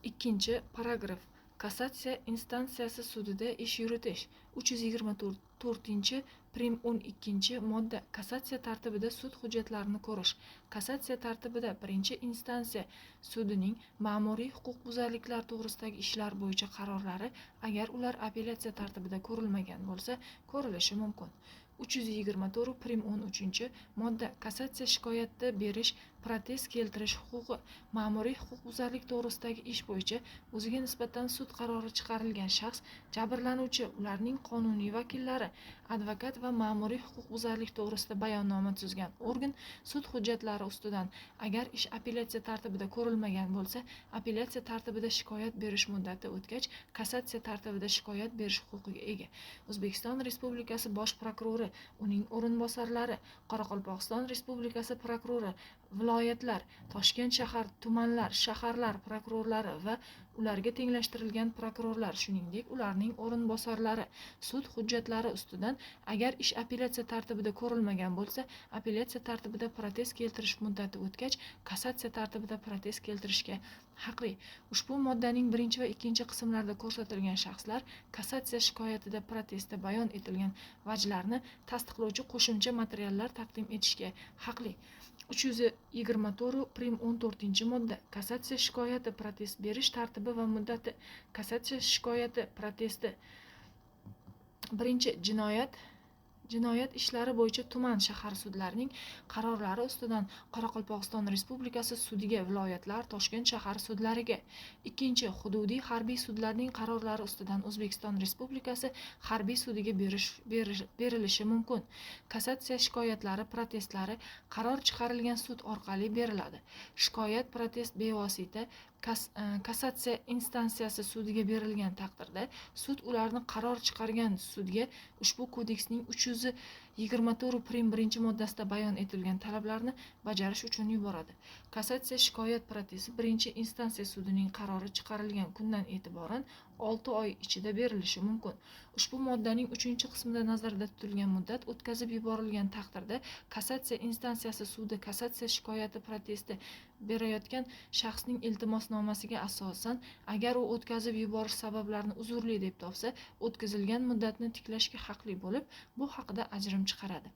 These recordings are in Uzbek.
Ikkinchi paragraf. Kassatsiya instansiyasi sudida ish yuritish. 324 prim 12 modda. Kassatsiya tartibida sud hujjatlarini ko'rish. Kassatsiya tartibida birinchi instansiya sudining ma'muriy huquqbuzarliklar to'g'risidagi ishlar bo'yicha qarorlari, agar ular apellyatsiya tartibida ko'rilmagan bo'lsa, ko'rilishi mumkin. 324 prim 13 modda. Kassatsiya shikoyatda berish, protest keltirish huquqi. Ma'muriy huquqbuzarlik to'g'risidagi ish bo'yicha o'ziga nisbatan sud qarori chiqarilgan shaxs, jabrlanuvchi, ularning qonuniy vakillari, advokat va ma'muriy huquqbuzarlik to'g'risida bayonnoma tuzgan organ sud hujjatlari ustidan, agar ish apellyatsiya tartibida ko'rilmagan bo'lsa, apellyatsiya tartibida shikoyat berish muddati o'tgach, kassatsiya tartibida shikoyat berish huquqiga ega. O'zbekiston Respublikasi Bosh prokurori, uning o'rinbosarlari, Qoraqalpog'iston Respublikasi prokurori, viloyatlar, Toshkent shahar, tumanlar, shaharlar prokurorlari va ularga tenglashtirilgan prokurorlar, shuningdek ularning o'rinbosarlari sud hujjatlari ustidan, agar ish apellyatsiya tartibida ko'rilmagan bo'lsa, apellyatsiya tartibida protest keltirish muddati o'tgach, kassatsiya tartibida protest keltirishga haqli. Ushbu moddaning birinchi va ikkinchi qismlarida ko'rsatilgan shaxslar kassatsiya shikoyatida protestda bayon etilgan vajlarni tasdiqlovchi qo'shimcha materiallar taqdim etishga haqli. 324 prim 14 modda. Kassatsiya shikoyati protest berish tartibi va muddati. Kassatsiya shikoyati protesti birinchi jinoyat ishlari bo'yicha tuman, shahar sudlarining qarorlari ustidan Qoraqalpog'iston Respublikasi sudiga, viloyatlar, Toshkent shahar sudlariga. Ikkinchi, hududiy harbiy sudlarning qarorlari ustidan O'zbekiston Respublikasi harbiy sudiga berilishi mumkin. Kassatsiya shikoyatlari protestlari qaror chiqarilgan sud orqali beriladi. Shikoyat protest bevosita kassatsiya instansiyasi sudiga berilgan taqdirda, sud ularni qaror chiqargan sudga ushbu kodeksning 324 prim 1 moddasida bayon etilgan talablarni bajarish uchun yuboradi. Kassatsiya shikoyat protesti birinchi instansiya sudining qarori chiqarilgan kundan e'tiboran 6 oy ichida berilishi mumkin. Ushbu moddaning 3 qismida nazarda tutilgan muddat o'tkazib yuborilgan taqdirda, kassatsiya instansiyasi sudi kassatsiya shikoyati protesti berayotgan shaxsning iltimosnomasiga asosan, agar u o'tkazib yuborish sabablarini uzrli deb topsa, o'tkazilgan muddatni tiklashga haqli bo'lib, bu haqida ajrim chiqaradi.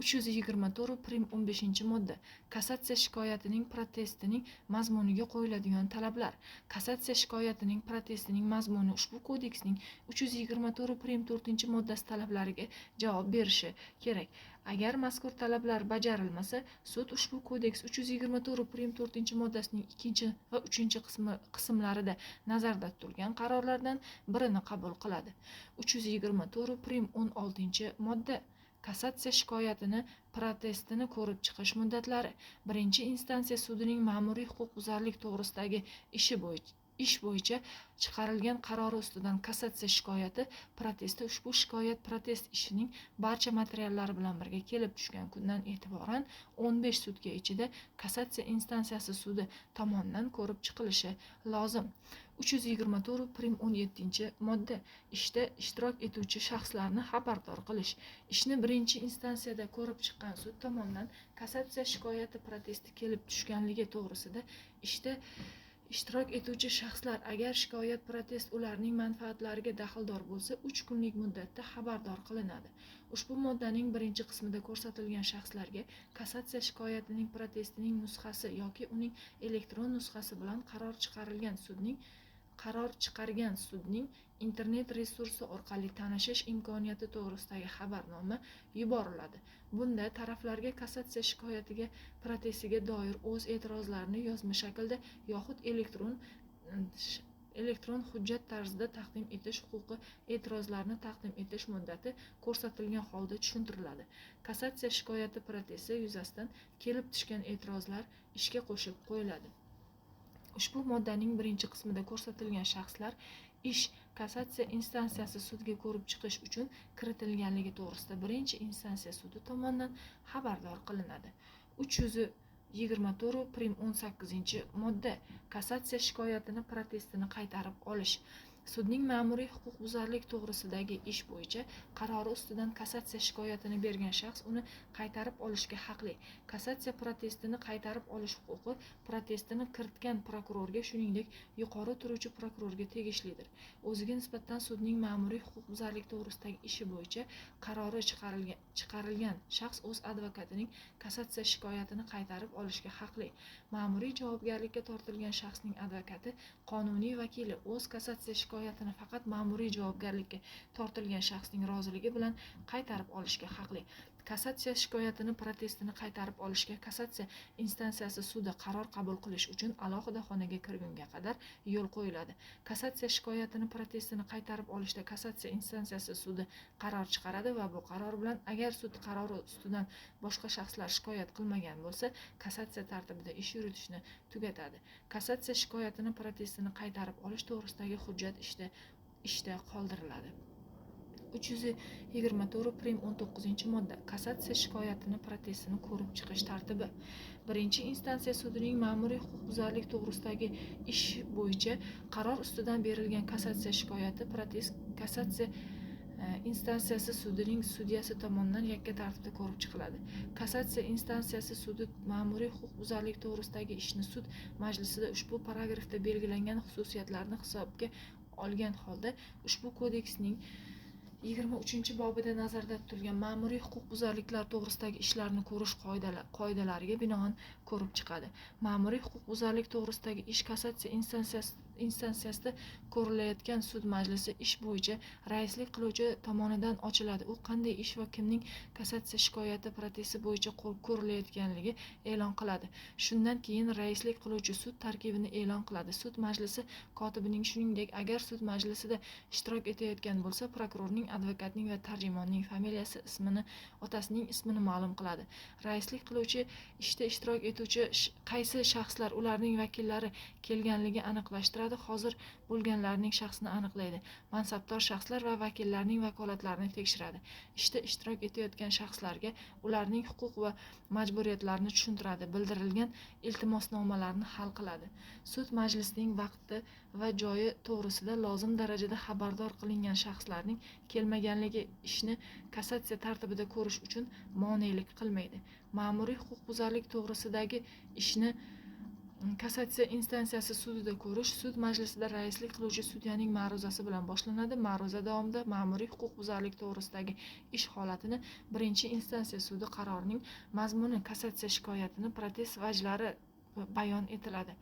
324 prim 15 modda. Kassatsiya shikoyatining protestining mazmuniga qo'yiladigan talablar. Kassatsiya shikoyatining protestining mazmuni ushbu kodeksning 324 prim 4 moddasi talablariga javob berishi kerak. Agar mazkur talablar bajarilmasa, sud ushbu kodeks 324 prim 4 moddasining 2 va 3 qismlarida nazarda tutilgan qarorlardan birini qabul qiladi. 324 prim 16 modda. Kassatsiya shikoyatini protestini ko'rib chiqish muddatlari. Birinchi instansiya sudining ma'muriy huquqbuzarlik to'g'risidagi ish bo'yicha chiqarilgan qarori ustidan kassatsiya shikoyati protesti ushbu shikoyat protest ishining barcha materiallari bilan birga kelib tushgan kundan e'tiboran 15 sutka ichida kassatsiya instansiyasi sudi tomonidan ko'rib chiqilishi lozim. 324 prim 17 modda. Ishda ishtirok etuvchi shaxslarni xabardor qilish. Ishni birinchi instansiyada ko'rib chiqqan sud tomonidan kassatsiya shikoyati protesti kelib tushganligi to'g'risida ishda ishtirok etuvchi shaxslar, agar shikoyat protest ularning manfaatlariga daxldor bo'lsa, 3 kunlik muddatda xabardor qilinadi. Ushbu moddaning birinchi qismida ko'rsatilgan shaxslarga kassatsiya shikoyatining protestining nusxasi yoki uning elektron nusxasi bilan qaror chiqargan sudning internet resursi orqali tanishish imkoniyati to'g'risidagi xabarnoma yuboriladi. Bunda taraflarga kassatsiya shikoyatiga protestiga doir o'z e'tirozlarini yozma shaklda yoxud elektron hujjat tarzida taqdim etish huquqi e'tirozlarni taqdim etish muddati ko'rsatilgan holda tushuntiriladi. Kassatsiya shikoyati protesti yuzasidan kelib tushgan e'tirozlar ishga qo'shib qo'yiladi. Ushbu moddaning birinchi qismida ko'rsatilgan shaxslar ish kassatsiya instansiyasi sudga ko'rib chiqish uchun kiritilganligi to'g'risida birinchi instansiya sudi tomonidan xabardor qilinadi. 324 prim 18 modda. Kassatsiya shikoyatini protestini qaytarib olish. Sudning ma'muriy huquqbuzarlik to'g'risidagi ish bo'yicha qarori ustidan kassatsiya shikoyatini bergan shaxs uni qaytarib olishga haqli. Kassatsiya protestini qaytarib olish huquqi protestini kiritgan prokurorga, shuningdek, yuqori turuvchi prokurorga tegishlidir. O'ziga nisbatan sudning ma'muriy huquqbuzarlik to'g'risidagi ishi bo'yicha qarori chiqarilgan shaxs o'z advokatining kassatsiya shikoyatini qaytarib olishga haqli. Ma'muriy javobgarlikka tortilgan shaxsning advokati, qonuniy vakili o'z kassatsiya shikoyatini faqat ma'muriy javobgarlikka tortilgan shaxsning roziligi bilan qaytarib olishga haqli. Kassatsiya shikoyatini protestini qaytarib olishga kassatsiya instansiyasi sudi qaror qabul qilish uchun alohida xonaga kirgunga qadar yo'l qo'yiladi. Kassatsiya shikoyatini protestini qaytarib olishda kassatsiya instansiyasi sudi qaror chiqaradi va bu qaror bilan agar sud qarori ustidan boshqa shaxslar shikoyat qilmagan bo'lsa, kassatsiya tartibida ish yuritishni tugatadi. Kassatsiya shikoyatini protestini qaytarib olish to'g'risidagi hujjat ishda qoldiriladi. 324 prim 19 modda. Kassatsiya shikoyatini protestini ko'rib chiqish tartibi. Birinchi instansiya sudining ma'muriy huquqbuzarlik to'g'risidagi ish bo'yicha qaror ustidan berilgan kassatsiya shikoyati protest kassatsiya instansiyasi sudining sudyasi tomonidan yakka tartibda ko'rib chiqiladi. Kassatsiya instansiyasi sudi ma'muriy huquqbuzarlik to'g'risidagi ishni sud majlisida ushbu paragrafda belgilangan xususiyatlarni hisobga olgan holda ushbu kodeksning 23-bobida nazarda tutilgan ma'muriy huquqbuzarliklar to'g'risidagi ishlarni ko'rish qoidalariga binoan ko'rib chiqadi. Ma'muriy huquqbuzarlik to'g'risidagi ish kassatsiya instansiyasida ko'rilayotgan sud majlisi ish bo'yicha raislik qiluvchi tomonidan ochiladi. U qanday ish va kimning kassatsiya shikoyati protesti bo'yicha ko'rilayotganligi e'lon qiladi. Shundan keyin raislik qiluvchi sud tarkibini e'lon qiladi. Sud majlisi kotibining, shuningdek, agar sud majlisida ishtirok etayotgan bo'lsa, prokurorning, advokatning va tarjimonning familiyasi, ismini, otasining ismini ma'lum qiladi. Raislik qiluvchi ishda ishtirok etuvchi qaysi shaxslar, ularning vakillari kelganligi aniqlashtiradi, hozir bo'lganlarning shaxsini aniqlaydi, mansabdor shaxslar va vakillarning vakolatlarini tekshiradi. Ishda ishtirok etayotgan shaxslarga ularning huquq va majburiyatlarini tushuntiradi, bildirilgan iltimosnomalarni hal qiladi. Sud majlisining vaqti va joyi to'g'risida lozim darajada xabardor qilingan shaxslarning kelmaganligi ishni kassatsiya tartibida ko'rish uchun monelik qilmaydi. Ma'muriy huquqbuzarlik to'g'risidagi ishni kassatsiya instansiyasi sudida ko'rish sud majlisida raislik qiluvchi sudyaning ma'ruzasi bilan boshlanadi. Ma'ruza davomida ma'muriy huquqbuzarlik to'g'risidagi ish holatini birinchi instansiya sudi qarorining mazmuni, kassatsiya shikoyatini protest vajlari bayon etiladi.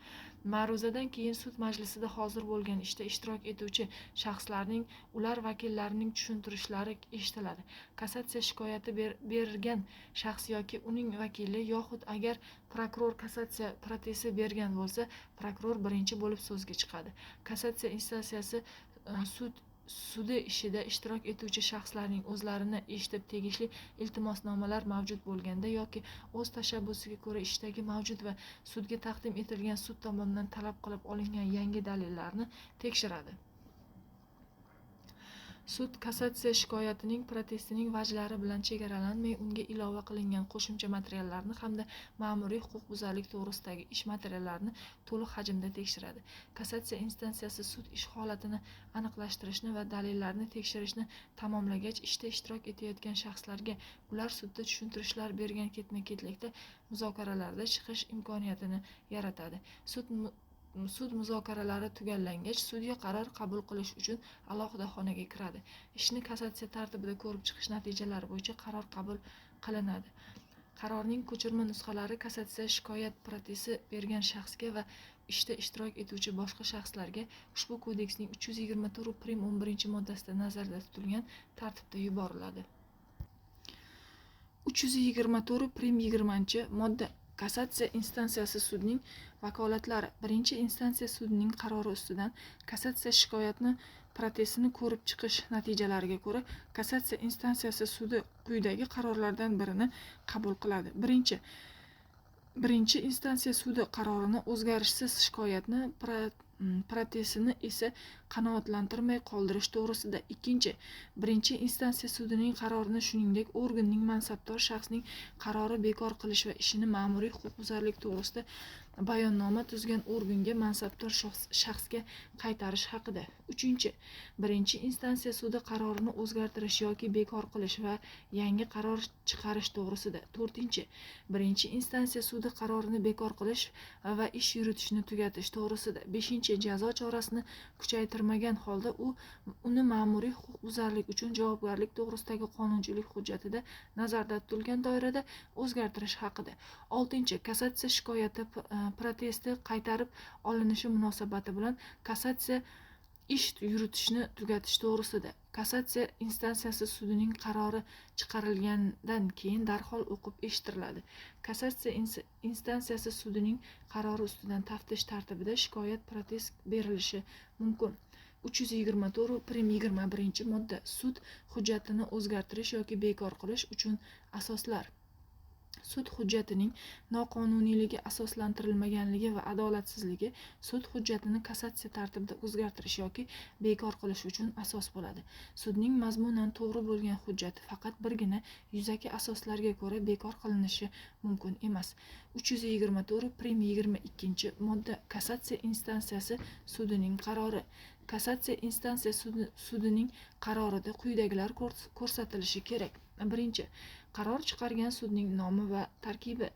Ma'ruzadan keyin sud majlisida hozir bo'lgan ishda ishtirok etuvchi shaxslarning, ular vakillarining tushuntirishlari eshitiladi. Kassatsiya shikoyati bergan shaxs yoki uning vakili yoxud agar prokuror kassatsiya protesti bergan bo'lsa, prokuror birinchi bo'lib so'zga chiqadi. Kassatsiya instansiyasi sudi ishida ishtirok etuvchi shaxslarning o'zlarini eshitib, tegishli iltimosnomalar mavjud bo'lganda yoki o'z tashabbusiga ko'ra ishdagi mavjud va sudga taqdim etilgan sud tomonidan talab qilib olingan yangi dalillarni tekshiradi. Sud kassatsiya shikoyatining protestining vajlari bilan chegaralanmay, unga ilova qilingan qo'shimcha materiallarni hamda ma'muriy huquqbuzarlik to'g'risidagi ish materiallarini to'liq hajmda tekshiradi. Kassatsiya instansiyasi sud ish holatini aniqlashtirishni va dalillarni tekshirishni tamomlagach, ishda ishtirok etayotgan shaxslarga ular sudda tushuntirishlar bergan ketma-ketlikda muzokaralarda chiqish imkoniyatini yaratadi. Sud muzokaralari tugallangach, sudya qaror qabul qilish uchun alohida xonaga kiradi. Ishni kassatsiya tartibida ko'rib chiqish natijalari bo'yicha qaror qabul qilinadi. Qarorning ko'chirma nusxalari kassatsiya shikoyat protesti bergan shaxsga va ishda ishtirok etuvchi boshqa shaxslarga ushbu kodeksning 324 prim 11 moddasida nazarda tutilgan tartibda yuboriladi. 324 prim 20 modda. Kassatsiya instansiyasi sudining vakolatlari. Birinchi instansiya sudining qarori ustidan kassatsiya shikoyatini protestini ko'rib chiqish natijalariga ko'ra kassatsiya instansiyasi sudi quyidagi qarorlardan birini qabul qiladi. Birinchi instansiya sudi qarorini o'zgarishsiz, shikoyatni protestini esa qanoatlantirmay qoldirish to'g'risida. Ikkinchi, birinchi instansiya sudining qarorini, shuningdek, organning mansabdor shaxsning qarori bekor qilish va ishini ma'muriy huquqbuzarlik to'g'risida bayonnoma tuzgan organga mansabdor shaxsga qaytarish haqida. Uchinchi, birinchi instansiya sudi qarorini o'zgartirish yoki bekor qilish va yangi qaror chiqarish to'g'risida. To'rtinchi, birinchi instansiya sudi qarorini bekor qilish va ish yuritishni tugatish to'g'risida. Beshinchi, jazo chorasini kuchaytirmagan holda uni ma'muriy huquqbuzarlik uchun javobgarlik to'g'risidagi qonunchilik hujjatida nazarda tutilgan doirada o'zgartirish haqida. Oltinchi, kassatsiya shikoyati protesti qaytarib olinishi munosabati bilan kassatsiya ish yuritishni tugatish to'g'risida. Kassatsiya instansiyasi sudining qarori chiqarilgandan keyin darhol o'qib eshittiriladi. Kassatsiya instansiyasi sudining qarori ustidan taftish tartibida shikoyat protest berilishi mumkin. 324 prim 21 modda. Sud hujjatini o'zgartirish yoki bekor qilish uchun asoslar. Sud hujjatining noqonuniyligi, asoslantirilmaganligi va adolatsizligi sud hujjatini kassatsiya tartibida o'zgartirish yoki bekor qilish uchun asos bo'ladi. Sudning mazmunan to'g'ri bo'lgan hujjati faqat birgina yuzaki asoslarga ko'ra bekor qilinishi mumkin emas. 324 prim 22 modda. Kassatsiya instansiyasi sudining qarori. Kassatsiya instansiya sudining qarorida quyidagilar ko'rsatilishi kerak. Birinchi, qaror chiqargan sudning nomi va tarkibi.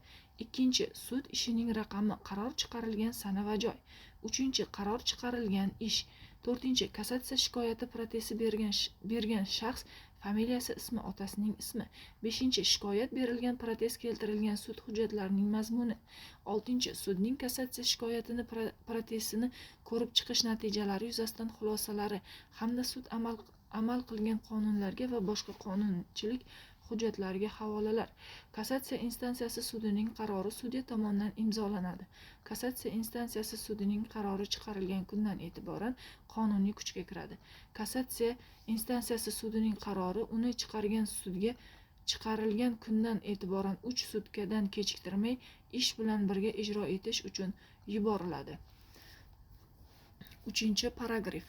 Ikkinchi, sud ishining raqami, qaror chiqarilgan sana va joy. Uchinchi, qaror chiqarilgan ish. To'rtinchi, kassatsiya shikoyati protesti bergan shaxs familiyasi, ismi, otasining ismi. Beshinchi, shikoyat berilgan protest keltirilgan sud hujjatlarining mazmuni. Oltinchi, sudning kassatsiya shikoyatini protestini ko'rib chiqish natijalari yuzasidan xulosalari hamda sud amal qilgan qonunlarga va boshqa qonunchilik hujjatlariga havolalar. Kassatsiya instansiyasi sudining qarori sudya tomonidan imzolanadi. Kassatsiya instansiyasi sudining qarori chiqarilgan kundan e'tiboran qonuniy kuchga kiradi. Kassatsiya instansiyasi sudining qarori uni chiqargan sudga chiqarilgan kundan e'tiboran 3 sutkadan kechiktirmay ish bilan birga ijro etish uchun yuboriladi. 3-paragraf.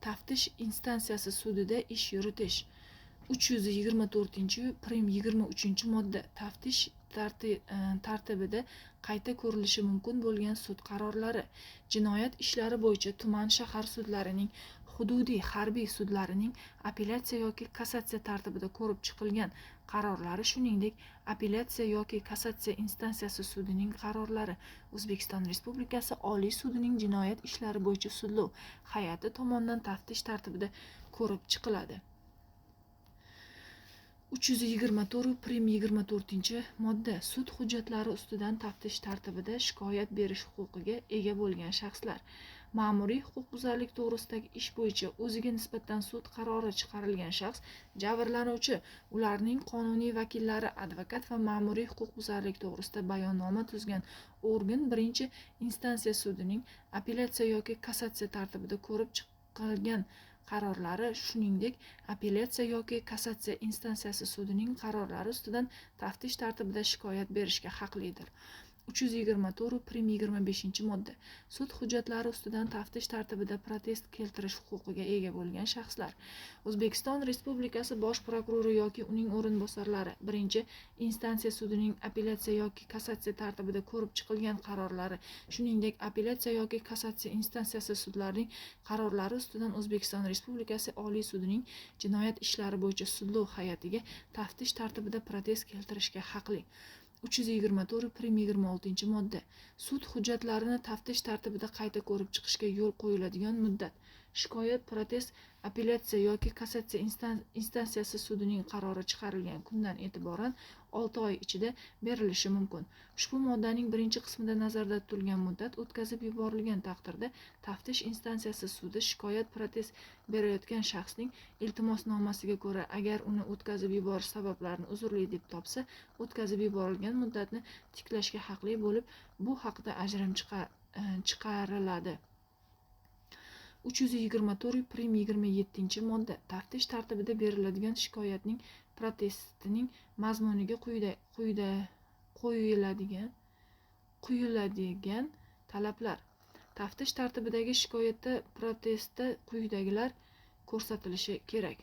Taftish instansiyasi sudida ish yuritish. 324 prim 23 modda. Taftish tartibida qayta ko'rilishi mumkin bo'lgan sud qarorlari. Jinoyat ishlari bo'yicha tuman shahar sudlarining, hududiy harbiy sudlarining apellyatsiya yoki kassatsiya tartibida ko'rib chiqilgan qarorlari, shuningdek apellyatsiya yoki kassatsiya instansiyasi sudining qarorlari O'zbekiston Respublikasi Oliy sudining jinoyat ishlari bo'yicha sudlov hay'ati tomonidan taftish tartibida ko'rib chiqiladi. 324 prim 24 modda. Sud hujjatlari ustidan taftish tartibida shikoyat berish huquqiga ega bo'lgan shaxslar. Ma'muriy huquqbuzarlik to'g'risidagi ish bo'yicha o'ziga nisbatan sud qarori chiqarilgan shaxs, jabrlanuvchi, ularning qonuniy vakillari, advokat va ma'muriy huquqbuzarlik to'g'risida bayonnoma tuzgan organ birinchi instansiya sudining apellyatsiya yoki kassatsiya tartibida ko'rib chiqilgan qarorlari, shuningdek apellyatsiya yoki kassatsiya instansiyasi sudining qarorlari ustidan taftish tartibida shikoyat berishga haqlidir. 324 prim 25 modda. Sud hujjatlari ustidan taftish tartibida protest keltirish huquqiga ega bo'lgan shaxslar. O'zbekiston Respublikasi Bosh prokurori yoki uning o'rinbosarlari birinchi instansiya sudining apellyatsiya yoki kassatsiya tartibida ko'rib chiqilgan qarorlari, shuningdek apellyatsiya yoki kassatsiya instansiyasi sudlarining qarorlari ustidan O'zbekiston Respublikasi Oliy sudining jinoyat ishlari bo'yicha sudlov hay'atiga taftish tartibida protest keltirishga haqli. 324 prim 26 modda. Sud hujjatlarini taftish tartibida qayta ko'rib chiqishga yo'l qo'yiladigan muddat. Shikoyat, protest, apellyatsiya yoki kassatsiya instansiyasi sudining qarori chiqarilgan kundan e'tiboran 6 oy ichida berilishi mumkin. Ushbu moddaning birinchi qismida nazarda tutilgan muddat o'tkazib yuborilgan taqdirda taftish instansiyasi sudi shikoyat, protest berayotgan shaxsning iltimosnomasiga ko'ra, agar uni o'tkazib yuborish sabablarini uzrli deb topsa, o'tkazib yuborilgan muddatni tiklashga haqli bo'lib, bu haqda ajrim chiqariladi. 324 prim 27 modda. Taftish tartibida beriladigan shikoyatning protestining mazmuniga quyida qo'yiladigan talablar. Taftish tartibidagi shikoyatda protestda quyidagilar ko'rsatilishi kerak.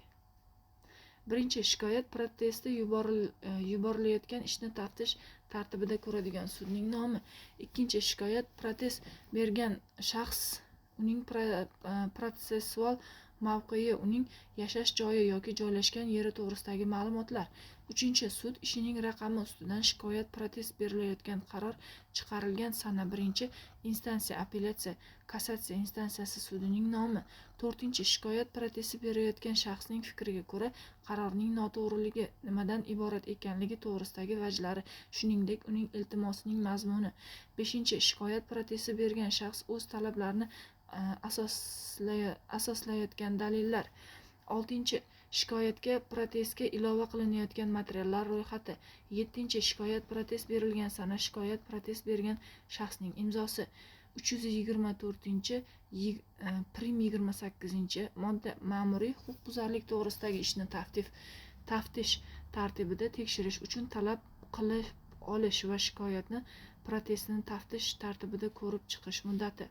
Birinchi, shikoyat protesti yuborilayotgan ishni taftish tartibida ko'radigan sudning nomi. Ikkinchi, shikoyat protest bergan shaxs, uning protsessual mavqei, uning yashash joyi yoki joylashgan yeri to'g'risidagi ma'lumotlar. Uchinchi, sud ishining raqami ustidan shikoyat protest berilayotgan qaror chiqarilgan sana, birinchi instansiya, apellyatsiya, kassatsiya instansiyasi sudining nomi. To'rtinchi, shikoyat protesti berayotgan shaxsning fikriga ko'ra qarorning noto'g'riligi nimadan iborat ekanligi to'g'risidagi vajlari, shuningdek uning iltimosining mazmuni. Beshinchi, shikoyat protesti bergan shaxs o'z talablarini asoslayotgan dalillar. Oltinchi, shikoyatga protestga ilova qilinayotgan materiallar ro'yxati. Yettinchi, shikoyat protest berilgan sana, shikoyat protest bergan shaxsning imzosi. 324 prim 28 modda. Ma'muriy huquqbuzarlik to'g'risidagi ishni taftish tartibida tekshirish uchun talab qilib olish va shikoyatni protestini taftish tartibida ko'rib chiqish muddati.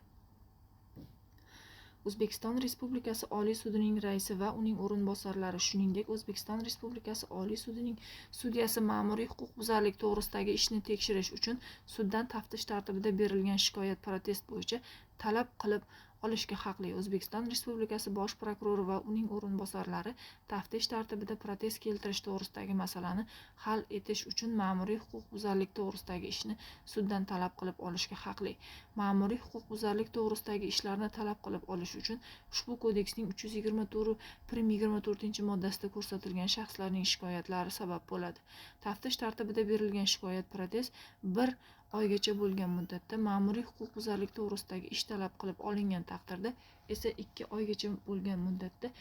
O'zbekiston Respublikasi Oliy sudining raisi va uning o'rinbosarlari, shuningdek O'zbekiston Respublikasi Oliy sudining sudyasi ma'muriy huquqbuzarlik to'g'risidagi ishni tekshirish uchun suddan taftish tartibida berilgan shikoyat protest bo'yicha talab qilib olishga haqli. O'zbekiston Respublikasi Bosh prokurori va uning o'rinbosarlari taftish tartibida protest keltirish to'g'risidagi masalani hal etish uchun ma'muriy huquqbuzarlik to'g'risidagi ishni suddan talab qilib olishga haqli. Ma'muriy huquqbuzarlik to'g'risidagi ishlarni talab qilib olish uchun ushbu kodeksning 324 prim 24 moddasida ko'rsatilgan shaxslarning shikoyatlari sabab bo'ladi. Taftish tartibida berilgan shikoyat protest 1 oygacha bo'lgan muddatda, ma'muriy huquqbuzarlik to'g'risidagi ish talab qilib olingan taqdirda esa 2 oygacha bo'lgan muddatda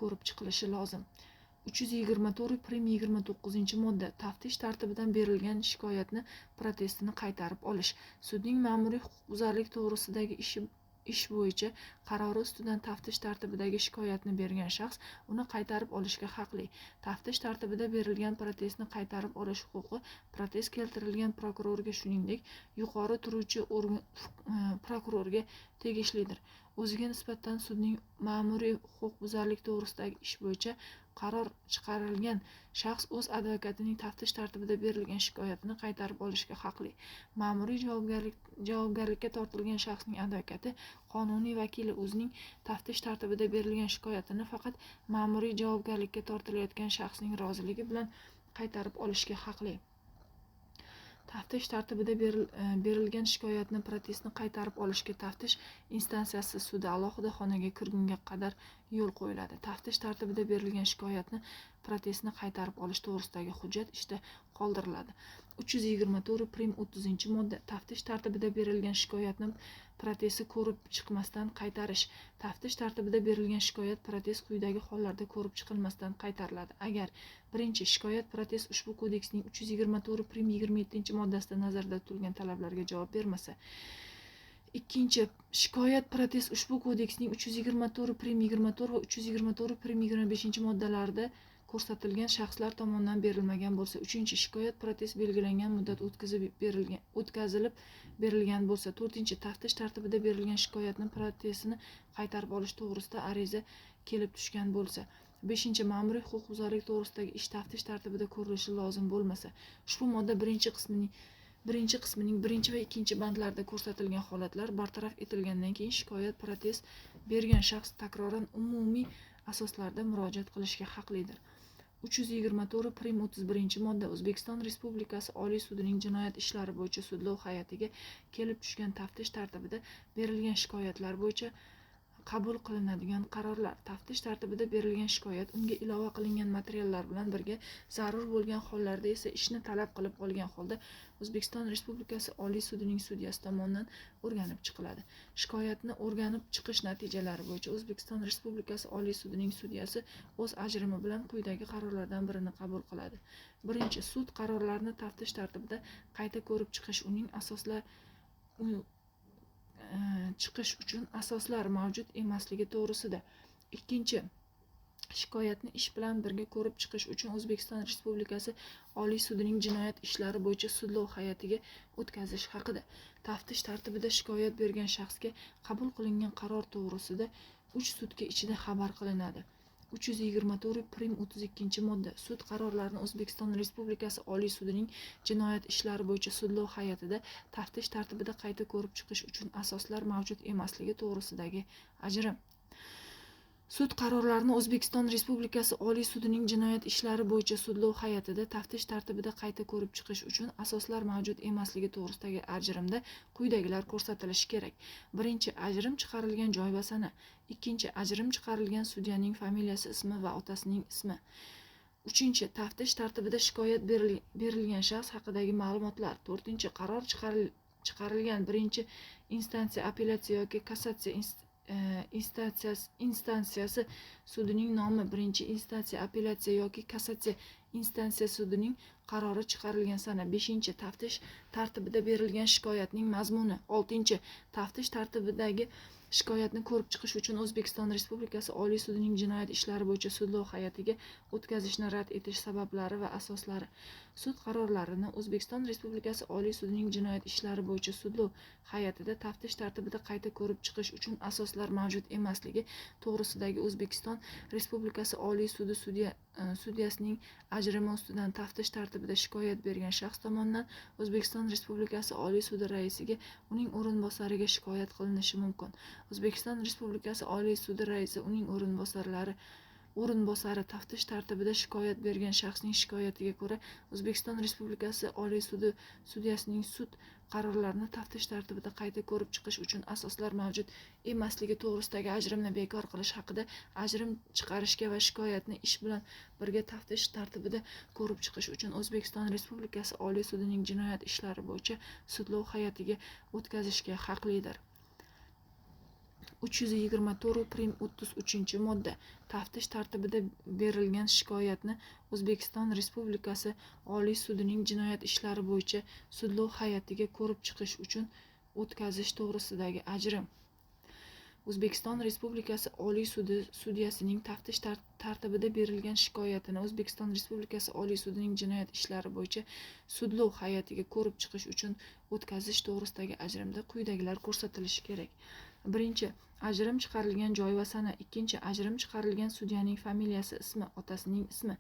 ko'rib chiqilishi lozim. 324 prim 29 modda. Taftish tartibidan berilgan shikoyatni protestini qaytarib olish. Sudning ma'muriy huquqbuzarlik to'g'risidagi ish bo'yicha qarori ustidan taftish tartibidagi shikoyatni bergan shaxs uni qaytarib olishga haqli. Taftish tartibida berilgan protestni qaytarib olish huquqi protest keltirilgan prokurorga, shuningdek yuqori turuvchi prokurorga tegishlidir. O'ziga nisbatan sudning ma'muriy huquqbuzarlik to'g'risidagi ish bo'yicha qaror chiqarilgan shaxs o'z advokatining taftish tartibida berilgan shikoyatini qaytarib olishga haqli. Ma'muriy javobgarlikka tortilgan shaxsning advokati, qonuniy vakili o'zining taftish tartibida berilgan shikoyatini faqat ma'muriy javobgarlikka tortilayotgan shaxsning roziligi bilan qaytarib olishga haqli. Taftish tartibida berilgan shikoyatni protestni qaytarib olishga taftish instansiyasi sudi alohida xonaga kirgunga qadar yo'l qo'yiladi. Taftish tartibida berilgan shikoyatni protestni qaytarib olish to'g'risidagi hujjat ishda qoldiriladi. 324 prim 30 modda. Taftish tartibida berilgan shikoyatni protesti ko'rib chiqmasdan qaytarish. Taftish tartibida berilgan shikoyat protest quyidagi hollarda ko'rib chiqilmasdan qaytariladi. Agar birinchi, shikoyat protest ushbu kodeksning 324 prim 27 moddasida nazarda tutilgan talablarga javob bermasa. Ikkinchi, shikoyat protest ushbu kodeksning 324 prim 24 va 324 prim 25 moddalarida ko'rsatilgan shaxslar tomonidan berilmagan bo'lsa. Uchinchi, shikoyat protest belgilangan muddat o'tkazilib berilgan bo'lsa. To'rtinchi, taftish tartibida berilgan shikoyatni protestini qaytarib olish to'g'risida ariza kelib tushgan bo'lsa. Beshinchi, ma'muriy huquqbuzarlik to'g'risidagi ish taftish tartibida ko'rilishi lozim bo'lmasa. Ushbu modda birinchi qismining birinchi va ikkinchi bandlarida ko'rsatilgan holatlar bartaraf etilgandan keyin shikoyat protest bergan shaxs takroran umumiy asoslarda murojaat qilishga haqlidir. 324 prim 31 modda. O'zbekiston Respublikasi Oliy sudining jinoyat ishlari bo'yicha sudlov hay'atiga kelib tushgan taftish tartibida berilgan shikoyatlar bo'yicha qabul qilinadigan qarorlar. Taftish tartibida berilgan shikoyat unga ilova qilingan materiallar bilan birga zarur bo'lgan hollarda esa ishni talab qilib olgan holda O'zbekiston Respublikasi Oliy sudining sudyasi tomonidan o'rganib chiqiladi. Shikoyatni o'rganib chiqish natijalari bo'yicha O'zbekiston Respublikasi Oliy sudining sudyasi o'z ajrimi bilan quyidagi qarorlardan birini qabul qiladi. Birinchi, sud qarorlarini taftish tartibida qayta ko'rib chiqish uning chiqish uchun asoslar mavjud emasligi to'g'risida. Ikkinchi, shikoyatni ish bilan birga ko'rib chiqish uchun O'zbekiston Respublikasi Oliy sudining jinoyat ishlari bo'yicha sudlov hay'atiga o'tkazish haqida. Taftish tartibida shikoyat bergan shaxsga qabul qilingan qaror to'g'risida 3 sutka ichida xabar qilinadi. 324 prim 32 modda. Sud qarorlarini O'zbekiston Respublikasi Oliy sudining jinoyat ishlari bo'yicha sudlov hay'atida taftish tartibida qayta ko'rib chiqish uchun asoslar mavjud emasligi to'g'risidagi ajrim. Sud qarorlarini O'zbekiston Respublikasi Oliy sudining jinoyat ishlari bo'yicha sudlov hay'atida taftish tartibida qayta ko'rib chiqish uchun asoslar mavjud emasligi to'g'risidagi ajrimda quyidagilar ko'rsatilishi kerak. Birinchi, ajrim chiqarilgan joy va sana. Ikkinchi, ajrim chiqarilgan sudyaning familiyasi, ismi va otasining ismi. Uchinchi, taftish tartibida shikoyat berilgan shaxs haqidagi ma'lumotlar. To'rtinchi, qaror chiqarilgan birinchi instansiya, apellyatsiya yoki kassatsiya instansiyasi sudining nomi, birinchi instansiya, apellyatsiya yoki kassatsiya instansiya sudining qarori chiqarilgan sana. Beshinchi, taftish tartibida berilgan shikoyatning mazmuni. Oltinchi, taftish tartibidagi shikoyatni ko'rib chiqish uchun O'zbekiston Respublikasi Oliy sudining jinoyat ishlari bo'yicha sudlov hay'atiga o'tkazishni rad etish sabablari va asoslari. Sud qarorlarini O'zbekiston Respublikasi Oliy sudining jinoyat ishlari bo'yicha sudlov hay'atida taftish tartibida qayta ko'rib chiqish uchun asoslar mavjud emasligi to'g'risidagi O'zbekiston Respublikasi Oliy sudi sudyasining ajrimi ustidan taftish tartibida shikoyat bergan shaxs tomonidan O'zbekiston Respublikasi Oliy sudi raisiga, uning o'rinbosariga shikoyat qilinishi mumkin. O'zbekiston Respublikasi Oliy sudi raisi, uning o'rinbosari taftish tartibida shikoyat bergan shaxsning shikoyatiga ko'ra O'zbekiston Respublikasi Oliy sudi sudyasining sud qarorlarini taftish tartibida qayta ko'rib chiqish uchun asoslar mavjud emasligi to'g'risidagi ajrimni bekor qilish haqida ajrim chiqarishga va shikoyatni ish bilan birga taftish tartibida ko'rib chiqish uchun O'zbekiston Respublikasi Oliy sudining jinoyat ishlari bo'yicha sudlov hay'atiga o'tkazishga haqlidir. 324 prim 33 modda. Taftish tartibida berilgan shikoyatni O'zbekiston Respublikasi Oliy sudining jinoyat ishlari bo'yicha sudlov hay'atiga ko'rib chiqish uchun o'tkazish to'g'risidagi ajrim. O'zbekiston Respublikasi Oliy sudi sudyasining taftish tartibida berilgan shikoyatini O'zbekiston Respublikasi Oliy sudining jinoyat ishlari bo'yicha sudlov hay'atiga ko'rib chiqish uchun o'tkazish to'g'risidagi ajrimda quyidagilar ko'rsatilishi kerak. Birinchi, ajrim chiqarilgan joy va sana. Ikkinchi, ajrim chiqarilgan sudyaning familiyasi, ismi, otasining ismi.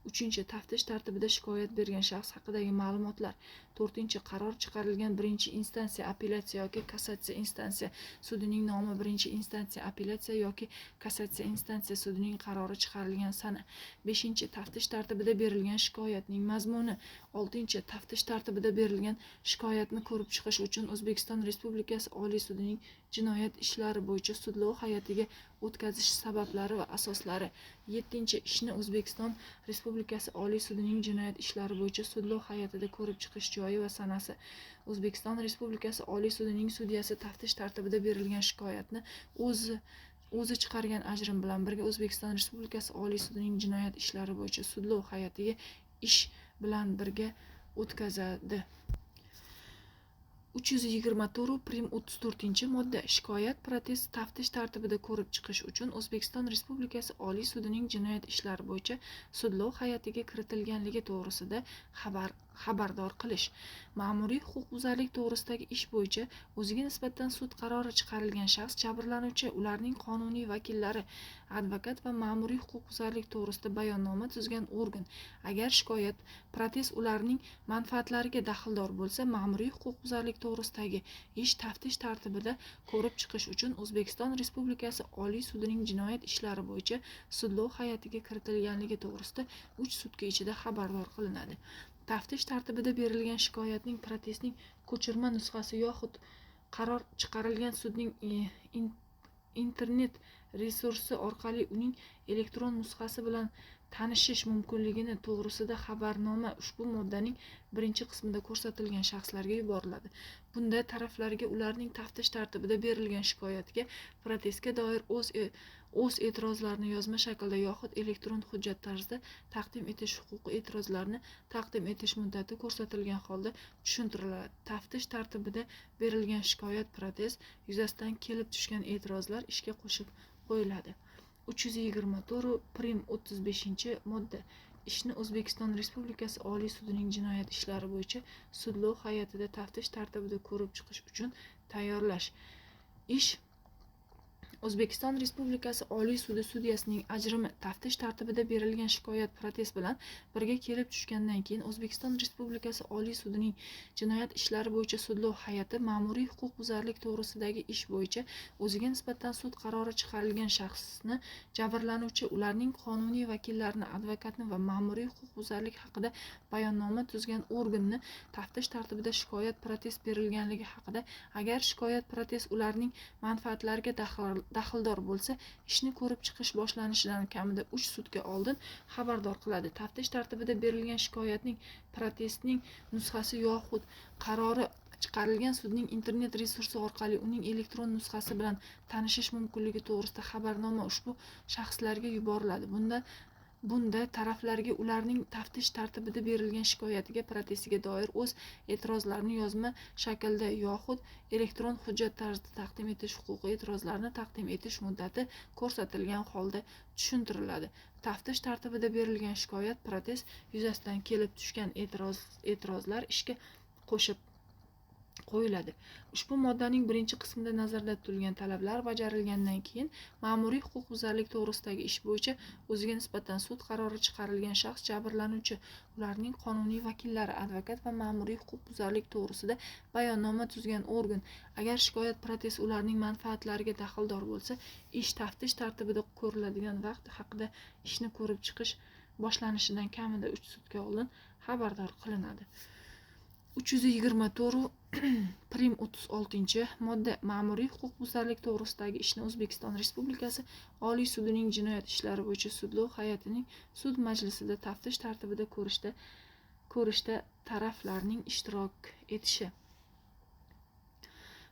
Uchinchi, taftish tartibida shikoyat bergan shaxs haqidagi ma'lumotlar. To'rtinchi, qaror chiqarilgan birinchi instansiya, apellyatsiya yoki kassatsiya instansiya sudining nomi, birinchi instansiya, apellyatsiya yoki kassatsiya instansiya sudining qarori chiqarilgan sana. Beshinchi, taftish tartibida berilgan shikoyatning mazmuni. Oltinchi, taftish tartibida berilgan shikoyatni ko'rib chiqish uchun O'zbekiston Respublikasi Oliy sudining jinoyat ishlari bo'yicha sudlov hay'atiga o'tkazish sabablari va asoslari. Yettinchi, ishni O'zbekiston Respublikasi Oliy sudining jinoyat ishlari bo'yicha sudlov hay'atida ko'rib chiqish joyi va sanasi. O'zbekiston Respublikasi Oliy sudining sudyasi taftish tartibida berilgan shikoyatni o'zi chiqargan ajrim bilan birga O'zbekiston Respublikasi Oliy sudining jinoyat ishlari bo'yicha sudlov hay'atiga ish bilan birga o'tkazadi. 324 prim 34 modda. Shikoyat protest taftish tartibida ko'rib chiqish uchun O'zbekiston Respublikasi Oliy sudining jinoyat ishlari bo'yicha sudlov hay'atiga kiritilganligi to'g'risida xabardor qilish. Ma'muriy huquqbuzarlik to'g'risidagi ish bo'yicha o'ziga nisbatan sud qarori chiqarilgan shaxs, jabrlanuvchi, ularning qonuniy vakillari, advokat va ma'muriy huquqbuzarlik to'g'risida bayonnoma tuzgan organ, agar shikoyat protest ularning manfaatlariga daxldor bo'lsa, ma'muriy huquqbuzarlik to'g'risidagi ish taftish tartibida ko'rib chiqish uchun O'zbekiston Respublikasi Oliy sudining jinoyat ishlari bo'yicha sudlov hay'atiga kiritilganligi to'g'risida 3 sutka ichida xabardor qilinadi. Taftish tartibida berilgan shikoyatning protestning ko'chirma nusxasi yoxud qaror chiqarilgan sudning internet resursi orqali uning elektron nusxasi bilan tanishish mumkinligini to'g'risida xabarnoma ushbu moddaning birinchi qismida ko'rsatilgan shaxslarga yuboriladi. Bunda taraflarga ularning taftish tartibida berilgan shikoyatga protestga doir o'z e'tirozlarini yozma shaklda yoxud elektron hujjat tarzida taqdim etish huquqi e'tirozlarni taqdim etish muddati ko'rsatilgan holda tushuntiriladi. Taftish tartibida berilgan shikoyat protest yuzasidan kelib tushgan e'tirozlar ishga qo'shib qo'yiladi. 324 prim 35 modda. Ishni O'zbekiston Respublikasi Oliy sudining jinoyat ishlari bo'yicha sudlov hay'atida taftish tartibida ko'rib chiqish uchun tayyorlash. Ish O'zbekiston Respublikasi Oliy sudi sudyasining ajrimi taftish tartibida berilgan shikoyat protest bilan birga kelib tushgandan keyin O'zbekiston Respublikasi Oliy sudining jinoyat ishlari bo'yicha sudlov hay'ati ma'muriy huquqbuzarlik to'g'risidagi ish bo'yicha o'ziga nisbatan sud qarori chiqarilgan shaxsni, jabrlanuvchi, ularning qonuniy vakillarini, advokatni va ma'muriy huquqbuzarlik haqida bayonnoma tuzgan organni taftish tartibida shikoyat protest berilganligi haqida, agar shikoyat protest ularning manfaatlariga daxldor bo'lsa, ishni ko'rib chiqish boshlanishidan kamida 3 sutka oldin xabardor qiladi. Taftish tartibida berilgan shikoyatning protestning nusxasi yoxud qarori chiqarilgan sudning internet resursi orqali uning elektron nusxasi bilan tanishish mumkinligi to'g'risida xabarnoma ushbu shaxslarga yuboriladi. Bunda taraflarga ularning taftish tartibida berilgan shikoyatiga protestiga doir o'z e'tirozlarini yozma shaklda yoxud elektron hujjat tarzida taqdim etish huquqi, e'tirozlarni taqdim etish muddati ko'rsatilgan holda tushuntiriladi. Taftish tartibida berilgan shikoyat protest yuzasidan kelib tushgan e'tirozlar ishga qo'shib qo'yiladi. Ushbu moddaning birinchi qismida nazarda tutilgan talablar bajarilgandan keyin ma'muriy huquqbuzarlik to'g'risidagi ish bo'yicha o'ziga nisbatan sud qarori chiqarilgan shaxs, jabrlanuvchi, ularning qonuniy vakillari, advokat va ma'muriy huquqbuzarlik to'g'risida bayonnoma tuzgan organ, agar shikoyat protest ularning manfaatlariga daxldor bo'lsa, ish taftish tartibida ko'riladigan vaqt haqida ishni ko'rib chiqish boshlanishidan kamida 3 sutka oldin xabardor qilinadi. 324 prim 36 modda. Ma'muriy huquqbuzarlik to'g'risidagi ishni O'zbekiston Respublikasi Oliy sudining jinoyat ishlari bo'yicha sudlov hay'atining sud majlisida taftish tartibida ko'rishda taraflarning ishtirok etishi.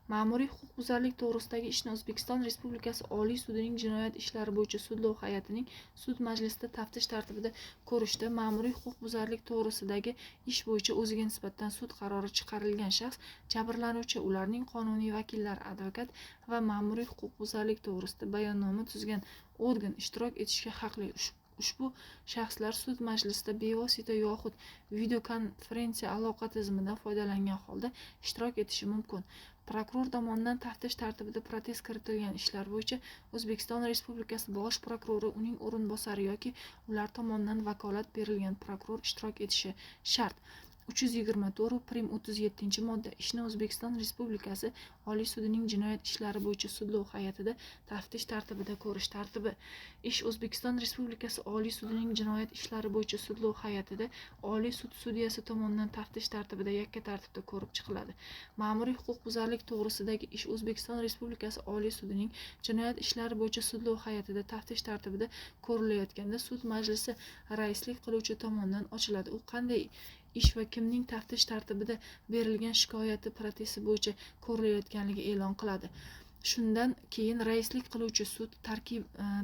Ma'muriy huquqbuzarlik to'g'risidagi ishni O'zbekiston Respublikasi Oliy sudining jinoyat ishlari bo'yicha sudlov hay'atining sud majlisida taftish tartibida ko'rishda ma'muriy huquqbuzarlik to'g'risidagi ish bo'yicha o'ziga nisbatan sud qarori chiqarilgan shaxs, jabrlanuvchi, ularning qonuniy vakillari, advokat va ma'muriy huquqbuzarlik to'g'risida bayonnoma tuzgan organ ishtirok etishga haqli. Ushbu shaxslar sud majlisida bevosita yoxud videokonferensiya aloqa tizimidan foydalangan holda ishtirok etishi mumkin. Prokuror tomonidan taftish tartibida protest kiritilgan ishlar bo'yicha O'zbekiston Respublikasi bosh prokurori, uning o'rinbosari yoki ular tomonidan vakolat berilgan prokuror ishtirok etishi shart. 324 prim 37 modda. Ishni O'zbekiston Respublikasi Oliy sudining jinoyat ishlari bo'yicha sudlov hay'atida taftish tartibida ko'rish tartibi. Ish O'zbekiston Respublikasi Oliy sudining jinoyat ishlari bo'yicha sudlov hay'atida Oliy sud sudyasi tomonidan taftish tartibida yakka tartibda ko'rib chiqiladi. Ma'muriy huquqbuzarlik to'g'risidagi ish O'zbekiston Respublikasi Oliy sudining jinoyat ishlari bo'yicha sudlov hay'atida taftish tartibida ko'rilayotganda sud majlisi raislik qiluvchi tomonidan ochiladi. U qanday ish va kimning taftish tartibida berilgan shikoyati protesti bo'yicha ko'rilayotganligi e'lon qiladi. Shundan keyin raislik qiluvchi sud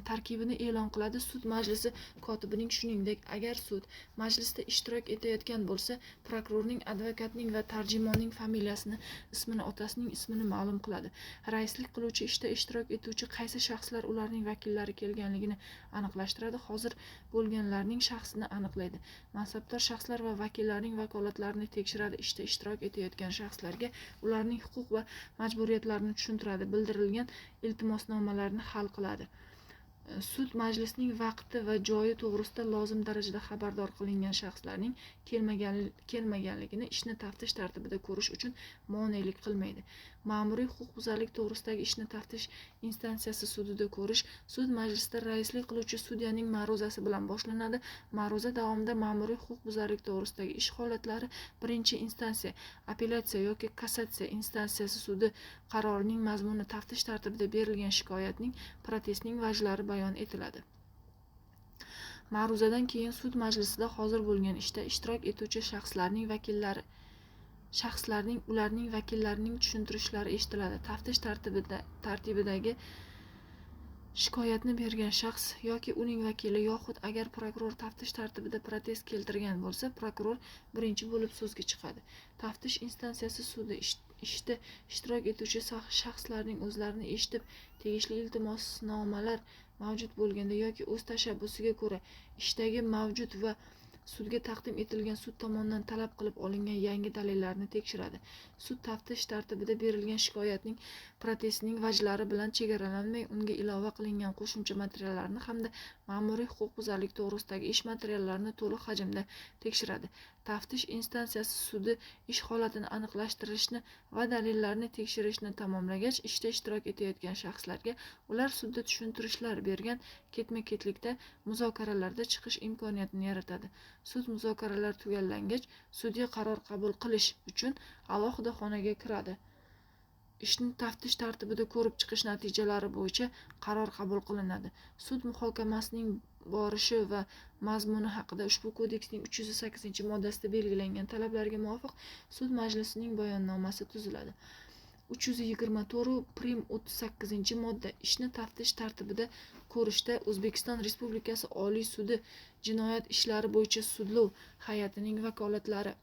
tarkibini e'lon qiladi. Sud majlisi kotibining, shuningdek, agar sud majlisida ishtirok etayotgan bo'lsa, prokurorning, advokatning va tarjimonning familiyasini, ismini, otasining ismini ma'lum qiladi. Raislik qiluvchi ishda ishtirok etuvchi qaysi shaxslar, ularning vakillari kelganligini aniqlashtiradi, hozir bo'lganlarning shaxsini aniqlaydi. Mansabdor shaxslar va vakillarning vakolatlarini tekshiradi, ishda ishtirok etayotgan shaxslarga ularning huquq va majburiyatlarini tushuntiradi, bildirilgan iltimosnomalarni hal qiladi. Sud majlisining vaqti va joyi to'g'risida lozim darajada xabardor qilingan shaxslarning kelmaganligini ishni taftish tartibida ko'rish uchun monelik qilmaydi. Ma'muriy huquqbuzarlik to'g'risidagi ishni taftish instansiyasi sudida ko'rish sud majlisida raislik qiluvchi sudyaning ma'ruzasi bilan boshlanadi. Ma'ruza davomida ma'muriy huquqbuzarlik to'g'risidagi ish holatlari birinchi instansiya, apellyatsiya yoki kassatsiya instansiyasi sudi qarorining mazmuni, taftish tartibida berilgan shikoyatning, protestning vajlari bayon etiladi. Ma'ruzadan keyin sud majlisida hozir bo'lgan ishda ishtirok etuvchi shaxslarning vakillari, shaxslarning, ularning vakillarining tushuntirishlari eshitiladi. Taftish tartibidagi shikoyatni bergan shaxs yoki uning vakili yoxud agar prokuror taftish tartibida protest keltirgan bo'lsa, prokuror birinchi bo'lib so'zga chiqadi. Taftish instansiyasi sudi ishda ishtirok etuvchi shaxslarning o'zlarini eshitib, tegishli iltimosnomalar mavjud bo'lganda yoki o'z tashabbusiga ko'ra ishdagi mavjud va sudga taqdim etilgan sud tomonidan talab qilib olingan yangi dalillarni tekshiradi. Sud taftish tartibida berilgan shikoyatning protestning vajlari bilan chegaralanmay, unga ilova qilingan qo'shimcha materiallarni hamda ma'muriy huquqbuzarlik to'g'risidagi ish materiallarini to'liq hajmda tekshiradi. Taftish instansiyasi sudi ish holatini aniqlashtirishni va dalillarni tekshirishni tamomlagach, ishda ishtirok etayotgan shaxslarga ular sudda tushuntirishlar bergan ketma-ketlikda muzokaralarda chiqish imkoniyatini yaratadi. Sud muzokaralar tugallangach, sudya qaror qabul qilish uchun alohida xonaga kiradi. Ishni taftish tartibida ko'rib chiqish natijalari bo'yicha qaror qabul qilinadi. Sud muhokamasining borishi va mazmuni haqida ushbu kodeksning 308-moddasida belgilangan talablarga muvofiq sud majlisining bayonnomasi tuziladi. 324 prim 38-modda. Ishni taftish tartibida ko'rishda O'zbekiston Respublikasi Oliy sudi jinoyat ishlari bo'yicha sudlov hay'atining vakolatlari.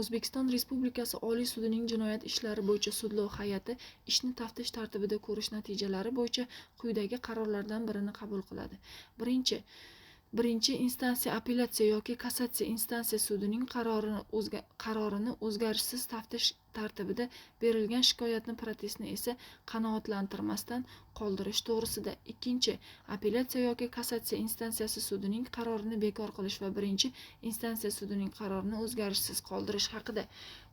O'zbekiston Respublikasi Oliy sudining jinoyat ishlari bo'yicha sudlov hay'ati ishni taftish tartibida ko'rish natijalari bo'yicha quyidagi qarorlardan birini qabul qiladi. Birinchi instansiya apellyatsiya yoki kassatsiya instansiya sudining qarorini o'zgarishsiz taftish tartibida berilgan shikoyatni protestni esa qanoatlantirmasdan qoldirish to'g'risida. Ikkinchi, apellyatsiya yoki kassatsiya instansiyasi sudining qarorini bekor qilish va birinchi instansiya sudining qarorini o'zgarishsiz qoldirish haqida.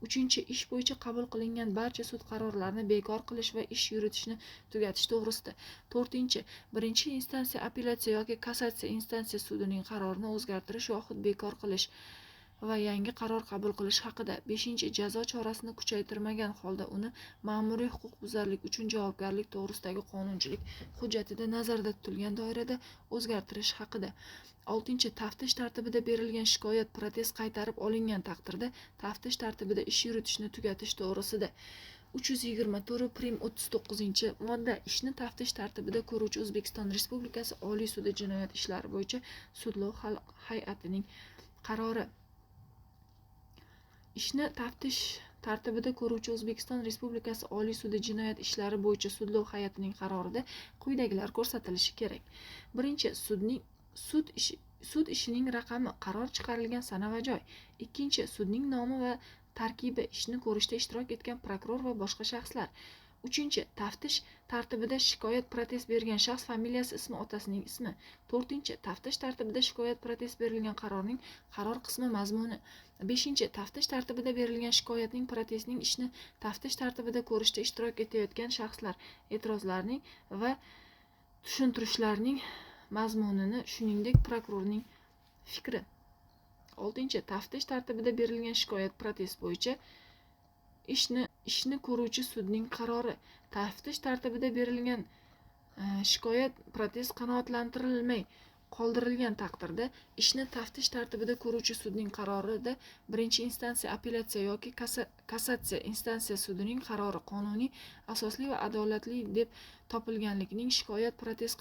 Uchinchi, ish bo'yicha qabul qilingan barcha sud qarorlarini bekor qilish va ish yuritishni tugatish to'g'risida. To'rtinchi, birinchi instansiya apellyatsiya yoki kassatsiya instansiya sudining qarorini o'zgartirish yoxud bekor qilish va yangi qaror qabul qilish haqida. Beshinchi, jazo chorasini kuchaytirmagan holda uni ma'muriy huquqbuzarlik uchun javobgarlik to'g'risidagi qonunchilik hujjatida nazarda tutilgan doirada o'zgartirish haqida. Oltinchi, taftish tartibida berilgan shikoyat protest qaytarib olingan taqdirda taftish tartibida ish yuritishni tugatish to'g'risida. 324 prim 39-modda. Ishni taftish tartibida ko'ruvchi O'zbekiston Respublikasi Oliy sudi jinoyat ishlari bo'yicha sudlov hay'atining qarori. Ishni taftish tartibida ko'ruvchi O'zbekiston Respublikasi Oliy sudi jinoyat ishlari bo'yicha sudlov hay'atining qarorida quyidagilar ko'rsatilishi kerak. Birinchi, sud ishining raqami, qaror chiqarilgan sana va joy. Ikkinchi, sudning nomi va tarkibi, ishni ko'rishda ishtirok etgan prokuror va boshqa shaxslar. Uchinchi, taftish tartibida shikoyat protest bergan shaxs familiyasi, ismi, otasining ismi. To'rtinchi, taftish tartibida shikoyat protest berilgan qarorning qaror qismi mazmuni. Beshinchi, taftish tartibida berilgan shikoyatning protestning ishni taftish tartibida ko'rishda ishtirok etayotgan shaxslar e'tirozlarining va tushuntirishlarining mazmunini, shuningdek prokurorning fikri. Oltinchi, taftish tartibida berilgan shikoyat protest bo'yicha ishni ko'ruvchi sudning qarori. Taftish tartibida berilgan shikoyat protest qanoatlantirilmay qoldirilgan taqdirda ishni taftish tartibida ko'ruvchi sudning qarorida birinchi instansiya apellyatsiya yoki kassatsiya instansiya sudining qarori qonuniy asosli va adolatli deb topilganligining, shikoyat protest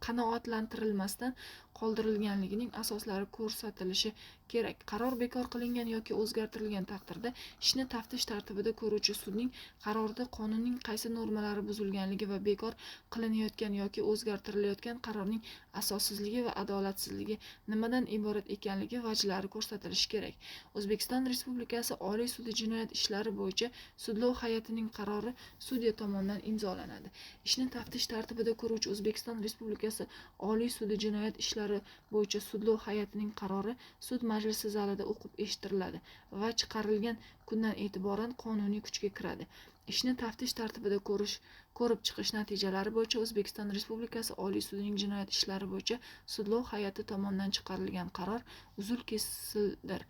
qanoatlantirilmasdan qoldirilganligining asoslari ko'rsatilishi kerak. Qaror bekor qilingan yoki o'zgartirilgan taqdirda ishni taftish tartibida ko'ruvchi sudning qarorida qonunning qaysi normalari buzilganligi va bekor qilinayotgan yoki o'zgartirilayotgan qarorning asossizligi va adolatsizligi nimadan iborat ekanligi vajlari ko'rsatilishi kerak. O'zbekiston Respublikasi Oliy sudi jinoyat ishlari bo'yicha sudlov hay'atining qarori sudya tomonidan imzolanadi. Ishni taftish tartibida ko'ruvchi O'zbekiston Respublikasi Oliy sudi jinoyat ishlari bo'yicha sudlov hay'atining qarori sud majlisi zalida o'qib eshittiriladi va chiqarilgan kundan e'tiboran qonuniy kuchga kiradi. Ishni taftish tartibida ko'rib chiqish natijalari bo'yicha O'zbekiston Respublikasi Oliy sudining jinoyat ishlari bo'yicha sudlov hay'ati tomonidan chiqarilgan qaror uzil-kesildir.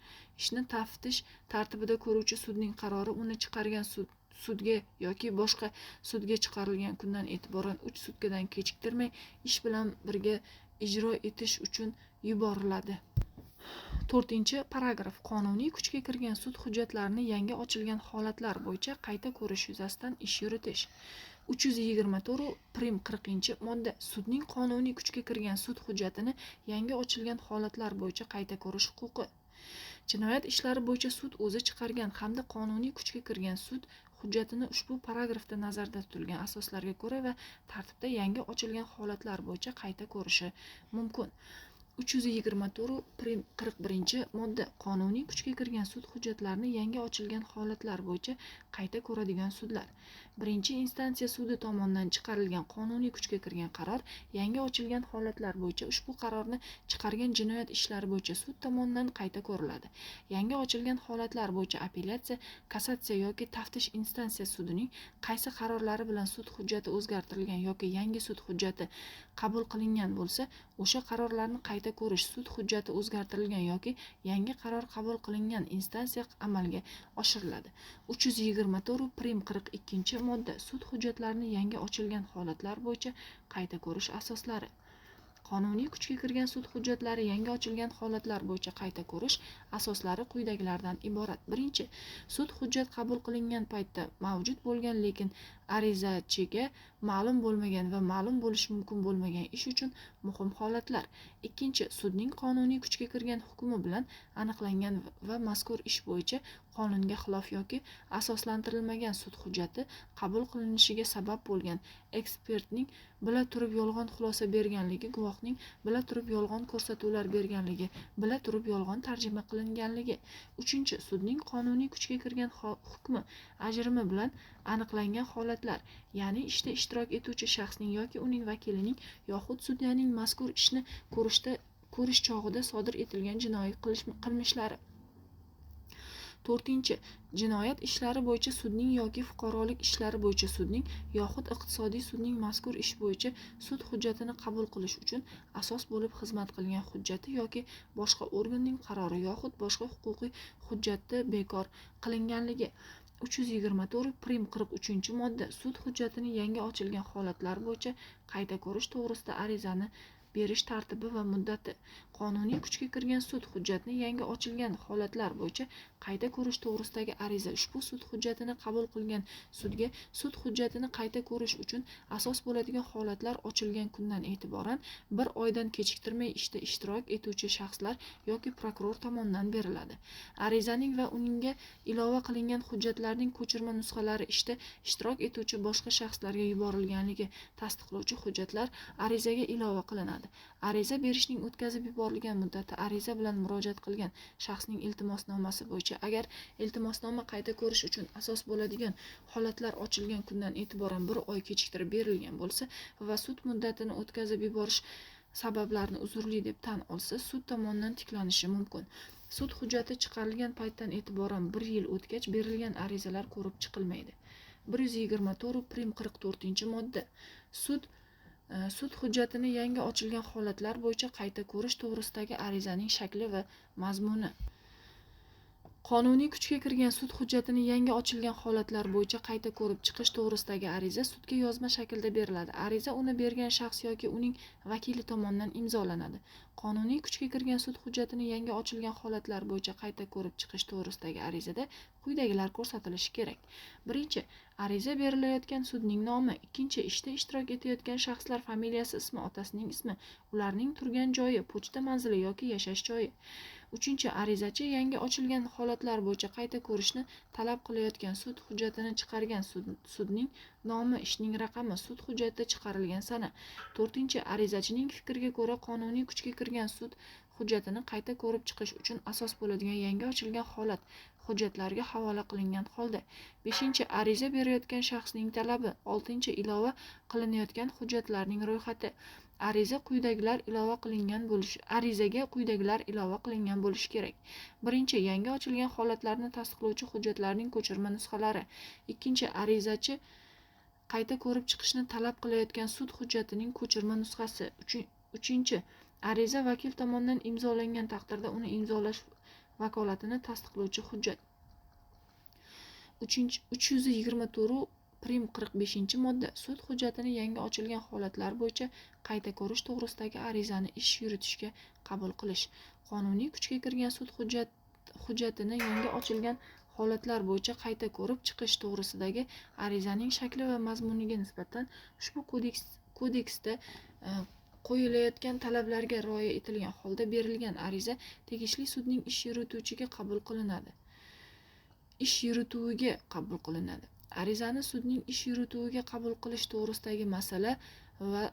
Ishni taftish tartibida ko'ruvchi sudning qarori uni chiqargan sudga yoki boshqa sudga chiqarilgan kundan e'tiboran 3 sutkadan kechiktirmay ish bilan birga ijro etish uchun yuboriladi. 4-paragraf. Qonuniy kuchga kirgan sud hujjatlarini yangi ochilgan holatlar bo'yicha qayta ko'rish yuzasidan ish yuritish. 324 prim 40-modda. Sudning qonuniy kuchga kirgan sud hujjatini yangi ochilgan holatlar bo'yicha qayta ko'rish huquqi. Jinoyat ishlari bo'yicha sud o'zi chiqargan hamda qonuniy kuchga kirgan sud hujjatini ushbu paragrafda nazarda tutilgan asoslarga ko'ra va tartibda yangi ochilgan holatlar bo'yicha qayta ko'rishi mumkin. 324 prim 41 modda. Qonuniy kuchga kirgan sud hujjatlarini yangi ochilgan holatlar bo'yicha qayta ko'radigan sudlar. Birinchi instansiya sudi tomonidan chiqarilgan qonuniy kuchga kirgan qaror yangi ochilgan holatlar bo'yicha ushbu qarorni chiqargan jinoyat ishlari bo'yicha sud tomonidan qayta ko'riladi. Yangi ochilgan holatlar bo'yicha apellyatsiya, kassatsiya yoki taftish instansiya sudining qaysi qarorlari bilan sud hujjati o'zgartirilgan yoki yangi sud hujjati qabul qilingan bo'lsa, o'sha qarorlarni qayta ko'rish sud hujjati o'zgartirilgan yoki yangi qaror qabul qilingan instansiya amalga oshiriladi. 324 prim 42 modda. Sud hujjatlarini yangi ochilgan holatlar bo'yicha qayta ko'rish asoslari. Qonuniy kuchga kirgan sud hujjatlari yangi ochilgan holatlar bo'yicha qayta ko'rish asoslari quyidagilardan iborat. Birinchi, sud hujjat qabul qilingan paytda mavjud bo'lgan, lekin arizachiga ma'lum bo'lmagan va ma'lum bo'lishi mumkin bo'lmagan ish uchun muhim holatlar. Ikkinchi, sudning qonuniy kuchga kirgan hukmi bilan aniqlangan va mazkur ish bo'yicha qonunga xilof yoki asoslantirilmagan sud hujjati qabul qilinishiga sabab bo'lgan ekspertning bila turib yolg'on xulosa berganligi, guvohning bila turib yolg'on ko'rsatuvlar berganligi, bila turib yolg'on tarjima qilinganligi. Uchinchi, sudning qonuniy kuchga kirgan hukmi ajrimi bilan aniqlangan holatlar, ya'ni ishda ishtirok etuvchi shaxsning yoki uning vakilining yoxud sudyaning mazkur ishni ko'rish chog'ida sodir etilgan jinoiy qilmishlari. To'rtinchi, jinoyat ishlari bo'yicha sudning yoki fuqarolik ishlari bo'yicha sudning yoxud iqtisodiy sudning mazkur ish bo'yicha sud hujjatini qabul qilish uchun asos bo'lib xizmat qilgan hujjati yoki boshqa organning qarori yoxud boshqa huquqiy hujjati bekor qilinganligi. 324 prim 43 modda. Sud hujjatini yangi ochilgan holatlar bo'yicha qayta ko'rish to'g'risida arizani berish tartibi va muddati. Qonuniy kuchga kirgan sud hujjatini yangi ochilgan holatlar bo'yicha qayta ko'rish to'g'risidagi ariza ushbu sud hujjatini qabul qilgan sudga sud hujjatini qayta ko'rish uchun asos bo'ladigan holatlar ochilgan kundan e'tiboran bir oydan kechiktirmay ishda ishtirok etuvchi shaxslar yoki prokuror tomonidan beriladi. Arizaning va unga ilova qilingan hujjatlarning ko'chirma nusxalari ishda ishtirok etuvchi boshqa shaxslarga yuborilganligi tasdiqlovchi hujjatlar arizaga ilova qilinadi. Ariza berishning o'tkazib yuborilgan muddati ariza bilan murojaat qilgan shaxsning iltimosnomasi bo'yicha agar iltimosnoma qayta ko'rish uchun asos bo'ladigan holatlar ochilgan kundan e'tiboran bir oy kechiktirib berilgan bo'lsa va sud muddatini o'tkazib yuborish sabablarini uzrli deb tan olsa, sud tomonidan tiklanishi mumkin. Sud hujjati chiqarilgan paytdan e'tiboran bir yil o'tgach berilgan arizalar ko'rib chiqilmaydi. 124 prim 44 modda. Sud hujjatini yangi ochilgan holatlar bo'yicha qayta ko'rish to'g'risidagi arizaning shakli va mazmuni. Qonuniy kuchga kirgan sud hujjatini yangi ochilgan holatlar bo'yicha qayta ko'rib chiqish to'g'risidagi ariza sudga yozma shaklda beriladi. Ariza uni bergan shaxs yoki uning vakili tomonidan imzolanadi. Qonuniy kuchga kirgan sud hujjatini yangi ochilgan holatlar bo'yicha qayta ko'rib chiqish to'g'risidagi arizada quyidagilar ko'rsatilishi kerak. Birinchi, ariza berilayotgan sudning nomi. Ikkinchi, ishda ishtirok etayotgan shaxslar familiyasi, ismi, otasining ismi, ularning turgan joyi, pochta manzili yoki yashash joyi. Uchinchi, arizachi yangi ochilgan holatlar bo'yicha qayta ko'rishni talab qilayotgan sud hujjatini chiqargan sudning nomi, ishning raqami, sud hujjati chiqarilgan sana. To'rtinchi, arizachining fikriga ko'ra qonuniy kuchga kirgan sud hujjatini qayta ko'rib chiqish uchun asos bo'ladigan yangi ochilgan holat hujjatlarga havola qilingan holda. Beshinchi, ariza berayotgan shaxsning talabi. Oltinchi, ilova qilinayotgan hujjatlarning ro'yxati. Ariza quyidagilar ilova qilingan bo'lishi, arizaga quyidagilar ilova qilingan bo'lishi kerak. Birinchi, yangi ochilgan holatlarni tasdiqlovchi hujjatlarning ko'chirma nusxalari. Ikkinchi, arizachi qayta ko'rib chiqishni talab qilayotgan sud hujjatining ko'chirma nusxasi. Uchinchi, ariza vakil tomonidan imzolangan taqdirda uni imzolash vakolatini tasdiqlovchi hujjat. 324 prim 45 modda. Sud hujjatini yangi ochilgan holatlar bo'yicha qayta ko'rish to'g'risidagi arizani ish yuritishga qabul qilish. Qonuniy kuchga kirgan sud hujjatini yangi ochilgan holatlar bo'yicha qayta ko'rib chiqish to'g'risidagi arizaning shakli va mazmuniga nisbatan ushbu kodeksda qo'yilayotgan talablarga rioya etilgan holda berilgan ariza tegishli sudning ish yurituvchiga qabul qilinadi. Ish yurituviga qabul qilinadi. Arizani sudning ish yurituviga qabul qilish to'g'risidagi masala va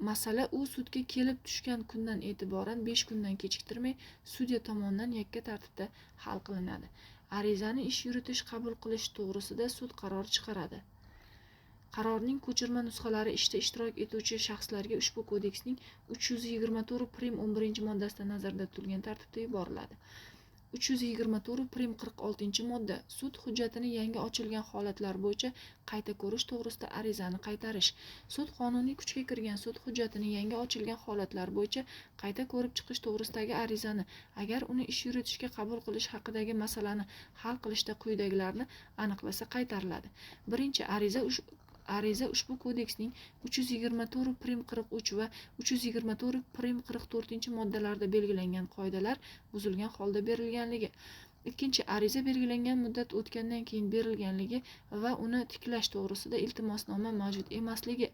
Masala u sudga kelib tushgan kundan e'tiboran 5 kundan kechiktirmay sudya tomonidan yakka tartibda hal qilinadi. Arizani ish yuritish qabul qilish to'g'risida sud qarori chiqaradi. Qarorning ko'chirma nusxalari ishda ishtirok etuvchi shaxslarga ushbu kodeksning 324 prim 11 moddasida nazarda tutilgan tartibda yuboriladi. 324 prim 46 modda. Sud hujjatini yangi ochilgan holatlar bo'yicha qayta ko'rish to'g'risida arizani qaytarish. Sud qonuniy kuchga kirgan sud hujjatini yangi ochilgan holatlar bo'yicha qayta ko'rib chiqish to'g'risidagi arizani, agar uni ish yuritishga qabul qilish haqidagi masalani hal qilishda quyidagilarni aniqlasa qaytariladi. Birinchi, ariza ushbu kodeksning 324 prim 43 va 324 prim 44 moddalarida belgilangan qoidalar buzilgan holda berilganligi. Ikkinchi, ariza belgilangan muddat o'tgandan keyin berilganligi va uni tiklash to'g'risida iltimosnoma mavjud emasligi.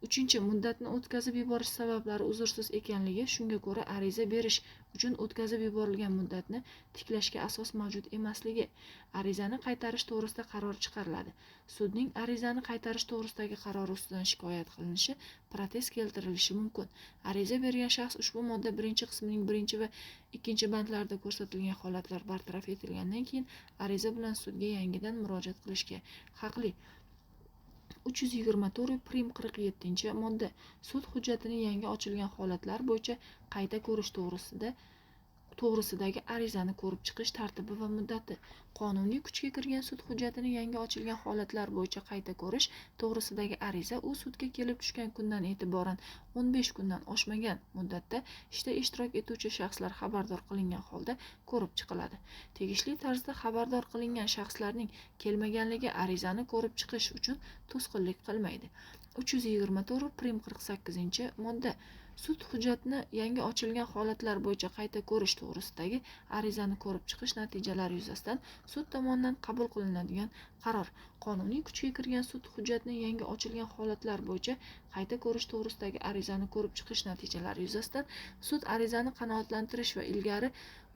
Uchinchi, muddatni o'tkazib yuborish sabablari uzrsiz ekanligi, shunga ko'ra ariza berish uchun o'tkazib yuborilgan muddatni tiklashga asos mavjud emasligi. Arizani qaytarish to'g'risida qaror chiqariladi. Sudning arizani qaytarish to'g'risidagi qarori ustidan shikoyat qilinishi, protest keltirilishi mumkin. Ariza bergan shaxs ushbu modda 1-qismining 1 va 2 bandlarida ko'rsatilgan holatlar bartaraf etilgandan keyin ariza bilan sudga yangidan murojaat qilishga haqli. 324 prim 47 modda. Sud hujjatini yangi ochilgan holatlar bo'yicha qayta ko'rish to'g'risidagi arizani ko'rib chiqish tartibi va muddati. Qonuniy kuchga kirgan sud hujjatini yangi ochilgan holatlar bo'yicha qayta ko'rish to'g'risidagi ariza u sudga kelib tushgan kundan e'tiboran 15 kundan oshmagan muddatda ishda ishtirok etuvchi shaxslar xabardor qilingan holda ko'rib chiqiladi. Tegishli tarzda xabardor qilingan shaxslarning kelmaganligi arizani ko'rib chiqish uchun to'sqinlik qilmaydi. 324 prim 48 modda. Sud hujjatni yangi ochilgan holatlar bo'yicha qayta ko'rish to'g'risidagi arizani ko'rib chiqish natijalari yuzasidan sud tomonidan qabul qilinadigan qaror. Qonuniy kuchga kirgan sud hujjatni yangi ochilgan holatlar bo'yicha qayta ko'rish to'g'risidagi arizani ko'rib chiqish natijalari yuzasidan sud arizani qanoatlantirish va ilgari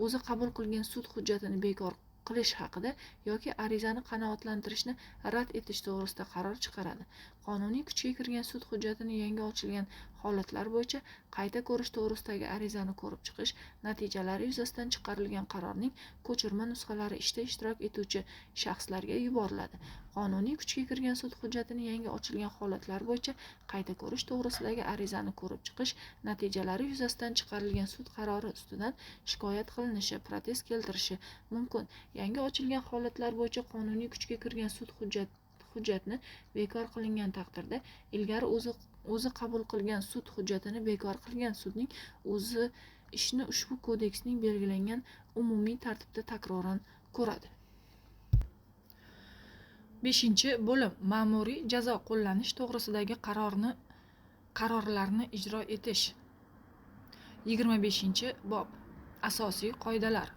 o'zi qabul qilgan sud hujjatini bekor qilish haqida yoki arizani qanoatlantirishni rad etish to'g'risida qaror chiqaradi. Qonuniy kuchga kirgan sud hujjatini yangi ochilgan holatlar bo'yicha qayta ko'rish to'g'risidagi arizani ko'rib chiqish natijalari yuzasidan chiqarilgan qarorning ko'chirma nusxalari ishda ishtirok etuvchi shaxslarga yuboriladi. Qonuniy kuchga kirgan sud hujjatini yangi ochilgan holatlar bo'yicha qayta ko'rish to'g'risidagi arizani ko'rib chiqish natijalari yuzasidan chiqarilgan sud qarori ustidan shikoyat qilinishi, protest keltirishi mumkin. Yangi ochilgan holatlar bo'yicha qonuniy kuchga kirgan sud hujjatni bekor qilingan taqdirda ilgari o'zi qabul qilgan sud hujjatini bekor qilgan sudning o'zi ishni ushbu kodeksning belgilangan umumiy tartibda takroran ko'radi. 5-bo'lim. Ma'muriy jazo qo'llanish to'g'risidagi qarorlarni ijro etish. 25-bob. Asosiy qoidalar.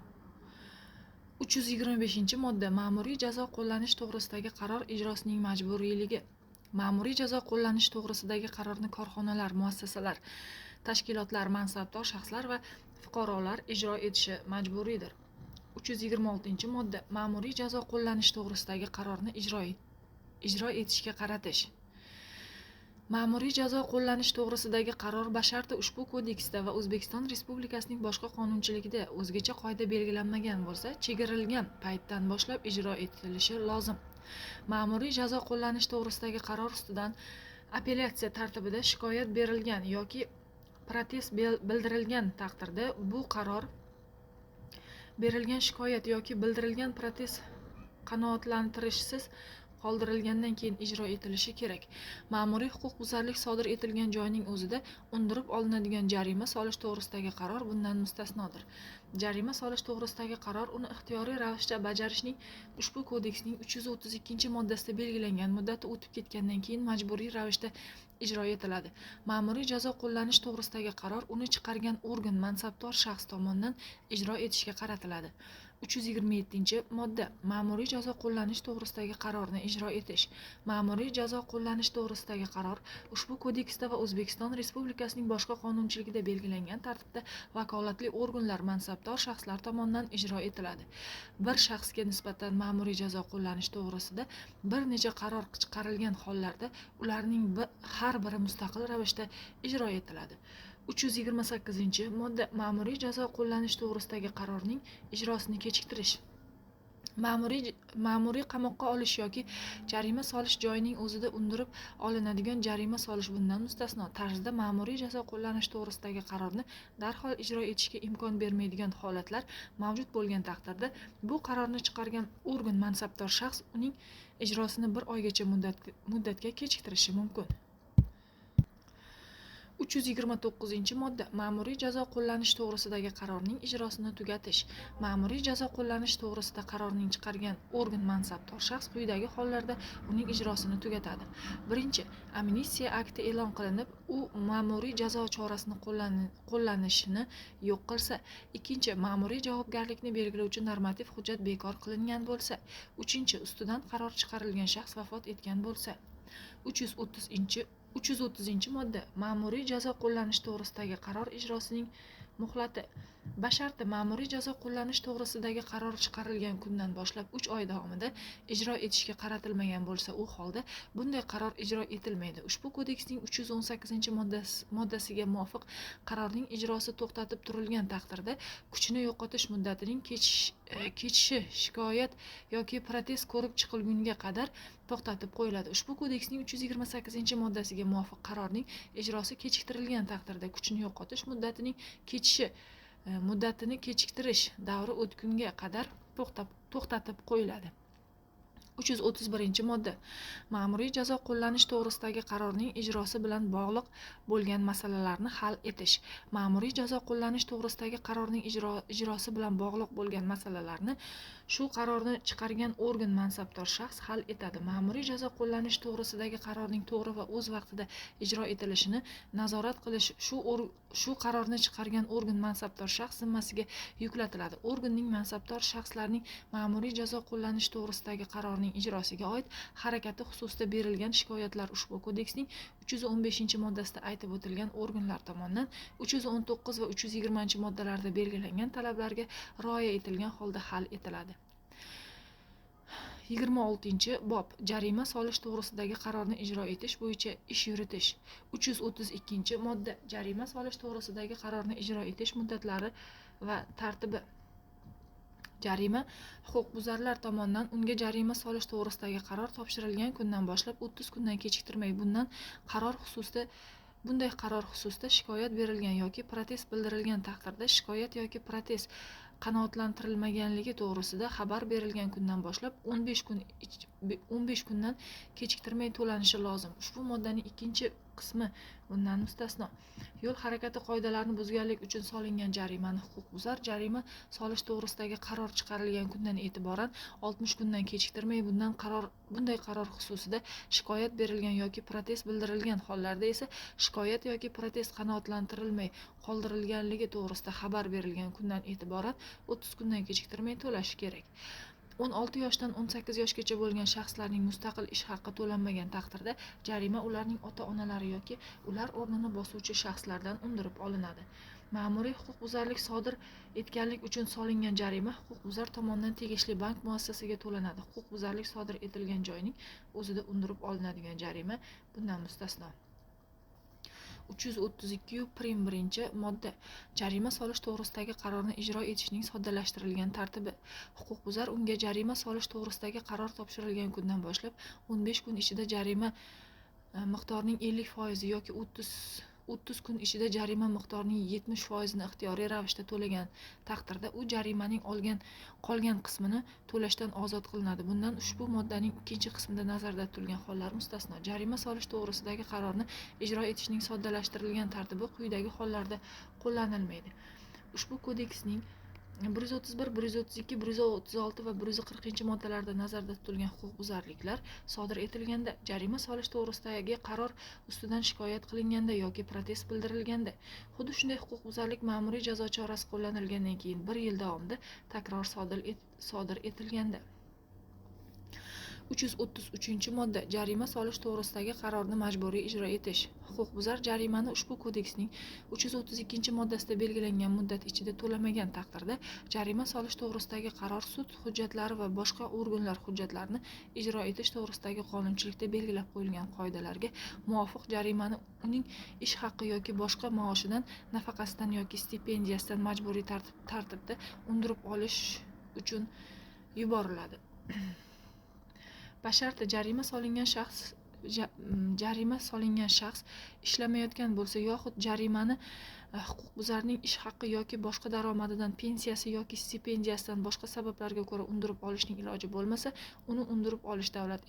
325-modda. Ma'muriy jazo qo'llanish to'g'risidagi qaror ijrosining majburiyligi. Ma'muriy jazo qo'llanish to'g'risidagi qarorni korxonalar, muassasalar, tashkilotlar, mansabdor shaxslar va fuqarolar ijro etishi majburiydir. 326-modda. Ma'muriy jazo qo'llanish to'g'risidagi qarorni ijro etishga qaratish. Ma'muriy jazo qo'llanish to'g'risidagi qaror basharti ushbu kodeksda va O'zbekiston Respublikasining boshqa qonunchiligida o'zgacha qoida belgilanmagan bo'lsa, chegirilgan paytdan boshlab ijro etilishi lozim. Ma'muriy jazo qo'llanish to'g'risidagi qaror ustidan apellyatsiya tartibida shikoyat berilgan yoki protest bildirilgan taqdirda bu qaror berilgan shikoyat yoki bildirilgan protest qanoatlantirishsiz qoldirilgandan keyin ijro etilishi kerak. Ma'muriy huquqbuzarlik sodir etilgan joyning o'zida undirib olinadigan jarima solish to'g'risidagi qaror bundan mustasnodir. Jarima solish to'g'risidagi qaror uni ixtiyoriy ravishda bajarishning ushbu kodeksning 332-moddasida belgilangan muddati o'tib ketgandan keyin majburiy ravishda ijro etiladi. Ma'muriy jazo qo'llanish to'g'risidagi qaror uni chiqargan organ mansabdor shaxs tomonidan ijro etishga qaratiladi. 327-modda. Ma'muriy jazo qo'llanish to'g'risidagi qarorni ijro etish. Ma'muriy jazo qo'llanish to'g'risidagi qaror ushbu kodeksda va O'zbekiston Respublikasining boshqa qonunchiligida belgilangan tartibda vakolatli organlar, mansabdor shaxslar tomonidan ijro etiladi. Bir shaxsga nisbatan ma'muriy jazo qo'llanish to'g'risida bir necha qaror chiqarilgan hollarda ularning har biri mustaqil ravishda ijro etiladi. 328-modda. Ma'muriy jazo qo'llanish to'g'risidagi qarorning ijrosini kechiktirish. Ma'muriy qamoqqa olish yoki jarima solish joyining o'zida undirib olinadigan jarima solish bundan mustasno tarzda ma'muriy jazo qo'llanish to'g'risidagi qarorni darhol ijro etishga imkon bermaydigan holatlar mavjud bo'lgan taqdirda bu qarorni chiqargan organ, mansabdor shaxs uning ijrosini bir oygacha muddatga kechiktirishi mumkin. 329-modda. Ma'muriy jazo qo'llanish to'g'risidagi qarorning ijrosini tugatish. Ma'muriy jazo qo'llanish to'g'risida qarorning chiqargan organ, mansabdor shaxs quyidagi hollarda uning ijrosini tugatadi. Birinchi, amnistiya akti e'lon qilinib, u ma'muriy jazo chorasini qo'llanishini yo'q qilsa. Ikkinchi, ma'muriy javobgarlikni belgilovchi normativ hujjat bekor qilingan bo'lsa. Uchinchi, ustidan qaror chiqarilgan shaxs vafot etgan bo'lsa. 330-modda. Ma'muriy jazo qo'llanish to'g'risidagi qaror ijrosining muhlati. Basharti ma'muriy jazo qo'llanish to'g'risidagi qaror chiqarilgan kundan boshlab 3 oy davomida ijro etishga qaratilmagan bo'lsa, u holda bunday qaror ijro etilmaydi. Ushbu kodeksning 318-moddasiga muvofiq qarorning ijrosi to'xtatib turilgan taqdirda kuchini yo'qotish muddatining kechishi shikoyat yoki protest ko'rib chiqilgunga qadar to'xtatib qo'yiladi. Ushbu kodeksning 328-moddasiga muvofiq qarorning ijrosi kechiktirilgan taqdirda kuchini yo'qotish muddatining kechishi muddatini kechiktirish davri o'tgunga qadar to'xtatib qo'yiladi. 331-modda. Ma'muriy jazo qo'llanish to'g'risidagi qarorning ijrosi bilan bog'liq bo'lgan masalalarni hal etish. Ma'muriy jazo qo'llanish to'g'risidagi qarorning ijrosi bilan bog'liq bo'lgan masalalarni shu qarorni chiqargan organ, mansabdor shaxs hal etadi. Ma'muriy jazo qo'llanish to'g'risidagi qarorning to'g'ri va o'z vaqtida ijro etilishini nazorat qilish shu qarorni chiqargan organ, mansabdor shaxs zimmasiga yuklatiladi. Organning, mansabdor shaxslarning ma'muriy jazo qo'llanish to'g'risidagi qarorning ijrosiga oid harakati xususida berilgan shikoyatlar ushbu kodeksning 315-moddasida aytib o'tilgan organlar tomonidan 319 va 320-moddalarda belgilangan talablarga rioya etilgan holda hal etiladi. 26-bob. Jarima solish to'g'risidagi qarorni ijro etish bo'yicha ish yuritish. 332-modda. Jarima solish to'g'risidagi qarorni ijro etish muddatlari va tartibi. Jarima huquqbuzarlar tomonidan unga jarima solish to'g'risidagi qaror topshirilgan kundan boshlab 30 kundan kechiktirmay bunday qaror xususida shikoyat berilgan yoki protest bildirilgan taqdirda shikoyat yoki protest qanoatlantirilmaganligi to'g'risida xabar berilgan kundan boshlab 15 kundan kechiktirmay to'lanishi lozim. Ushbu moddaning ikkinchi qismi bundan mustasno. Yo'l harakati qoidalarini buzganlik uchun solingan jarimani huquqbuzar jarima solish to'g'risidagi qaror chiqarilgan kundan e'tiboran 60 kundan kechiktirmay bunday qaror xususida shikoyat berilgan yoki protest bildirilgan hollarda esa shikoyat yoki protest qanoatlantirilmay qoldirilganligi to'g'risida xabar berilgan kundan e'tiboran 30 kundan kechiktirmay to'lashi kerak. 16 yoshdan 18 yoshgacha bo'lgan shaxslarning mustaqil ish haqi to'lanmagan taqdirda jarima ularning ota-onalari yoki ular o'rnini bosuvchi shaxslardan undirib olinadi. Ma'muriy huquqbuzarlik sodir etganlik uchun solingan jarima huquqbuzar tomonidan tegishli bank muassasasiga to'lanadi. Huquqbuzarlik sodir etilgan joyning o'zida undirib olinadigan jarima bundan mustasno. 332 prim 1-modda. Jarima solish to'g'risidagi qarorni ijro etishning soddalashtirilgan tartibi. Huquqbuzar unga jarima solish to'g'risidagi qaror topshirilgan kundan boshlab 15 kun ichida jarima miqdorining 50% yoki 30 kun ichida jarima miqdorining 70%ni ixtiyoriy ravishda to'lagan taqdirda u jarimaning qolgan qismini to'lashdan ozod qilinadi. Bundan ushbu moddaning ikkinchi qismida nazarda tutilgan hollar mustasno. Jarima solish to'g'risidagi qarorni ijro etishning soddalashtirilgan tartibi quyidagi hollarda qo'llanilmaydi. Ushbu kodeksning 131, 132, 136 va 140 moddalarda nazarda tutilgan huquqbuzarliklar sodir etilganda, jarima solish to'g'risidagi qaror ustidan shikoyat qilinganda yoki protest bildirilganda, xuddi shunday huquqbuzarlik ma'muriy jazo chorasi qo'llanilgandan keyin 1 yil davomida takror sodir etilganda. 333-modda. Jarima solish to'g'risidagi qarorni majburiy ijro etish. Huquqbuzar jarimani ushbu kodeksning 332-moddasida belgilangan muddat ichida to'lamagan taqdirda jarima solish to'g'risidagi qaror sud hujjatlari va boshqa organlar hujjatlarini ijro etish to'g'risidagi qonunchilikda belgilab qo'yilgan qoidalarga muvofiq jarimani uning ish haqi yoki boshqa maoshidan, nafaqasidan yoki stipendiyasidan majburiy tartibda undirib olish uchun yuboriladi. Basharti jarima solingan shaxs ishlamayotgan bo'lsa yoxud jarimani huquqbuzarning ish haqi yoki boshqa daromadidan, pensiyasi yoki stipendiyasidan boshqa sabablarga ko'ra undirib olishning iloji bo'lmasa, uni undirib olish davlat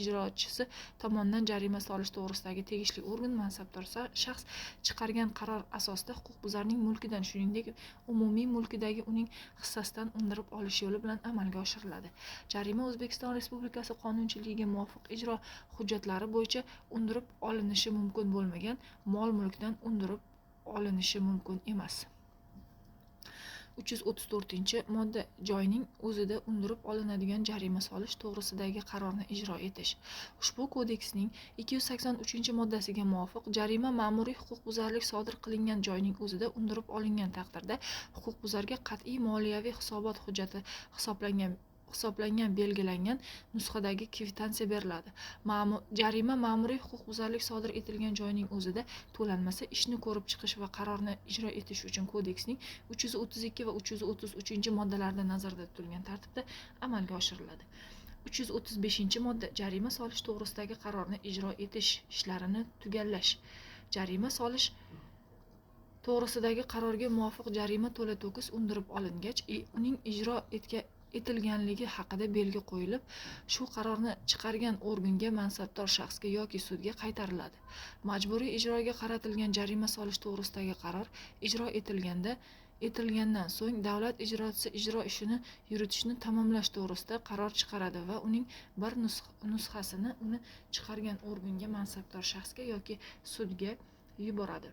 ijrochisi tomonidan jarima solish to'g'risidagi tegishli organ mansabdor shaxs chiqargan qaror asosida huquqbuzarning mulkidan, shuningdek umumiy mulkidagi uning hissasidan undirib olish yo'li bilan amalga oshiriladi. Jarima O'zbekiston Respublikasi qonunchiligiga muvofiq ijro hujjatlari bo'yicha undirib olinishi mumkin bo'lmagan mol-mulkdan undirib olinishi mumkin emas. 334-modda. Joyning o'zida undirib olinadigan jarima solish to'g'risidagi qarorni ijro etish. Ushbu kodeksning 283-moddasiga muvofiq jarima ma'muriy huquqbuzarlik sodir qilingan joyning o'zida undirib olingan taqdirda huquqbuzarga qat'iy moliyaviy hisobot hujjati hisoblangan belgilangan nusxadagi kvitansiya beriladi. Jarima ma'muriy huquqbuzarlik sodir etilgan joyning o'zida to'lanmasa, ishni ko'rib chiqish va qarorni ijro etish uchun kodeksning 332 va 333-moddalarida nazarda tutilgan tartibda amalga oshiriladi. 335-modda. Jarima solish to'g'risidagi qarorni ijro etish ishlarini tugallash. Jarima solish to'g'risidagi qarorga muvofiq jarima to'la-to'kis undirib olingach, uning ijro etilganligi haqida belgi qo'yilib, shu qarorni chiqargan organga, mansabdor shaxsga yoki sudga qaytariladi. Majburiy ijroga qaratilgan jarima solish to'g'risidagi qaror ijro etilgandan so'ng davlat ijrochisi ijro ishini yuritishni tamomlash to'g'risida qaror chiqaradi va uning bir nusxasini uni chiqargan organga, mansabdor shaxsga yoki sudga yuboradi.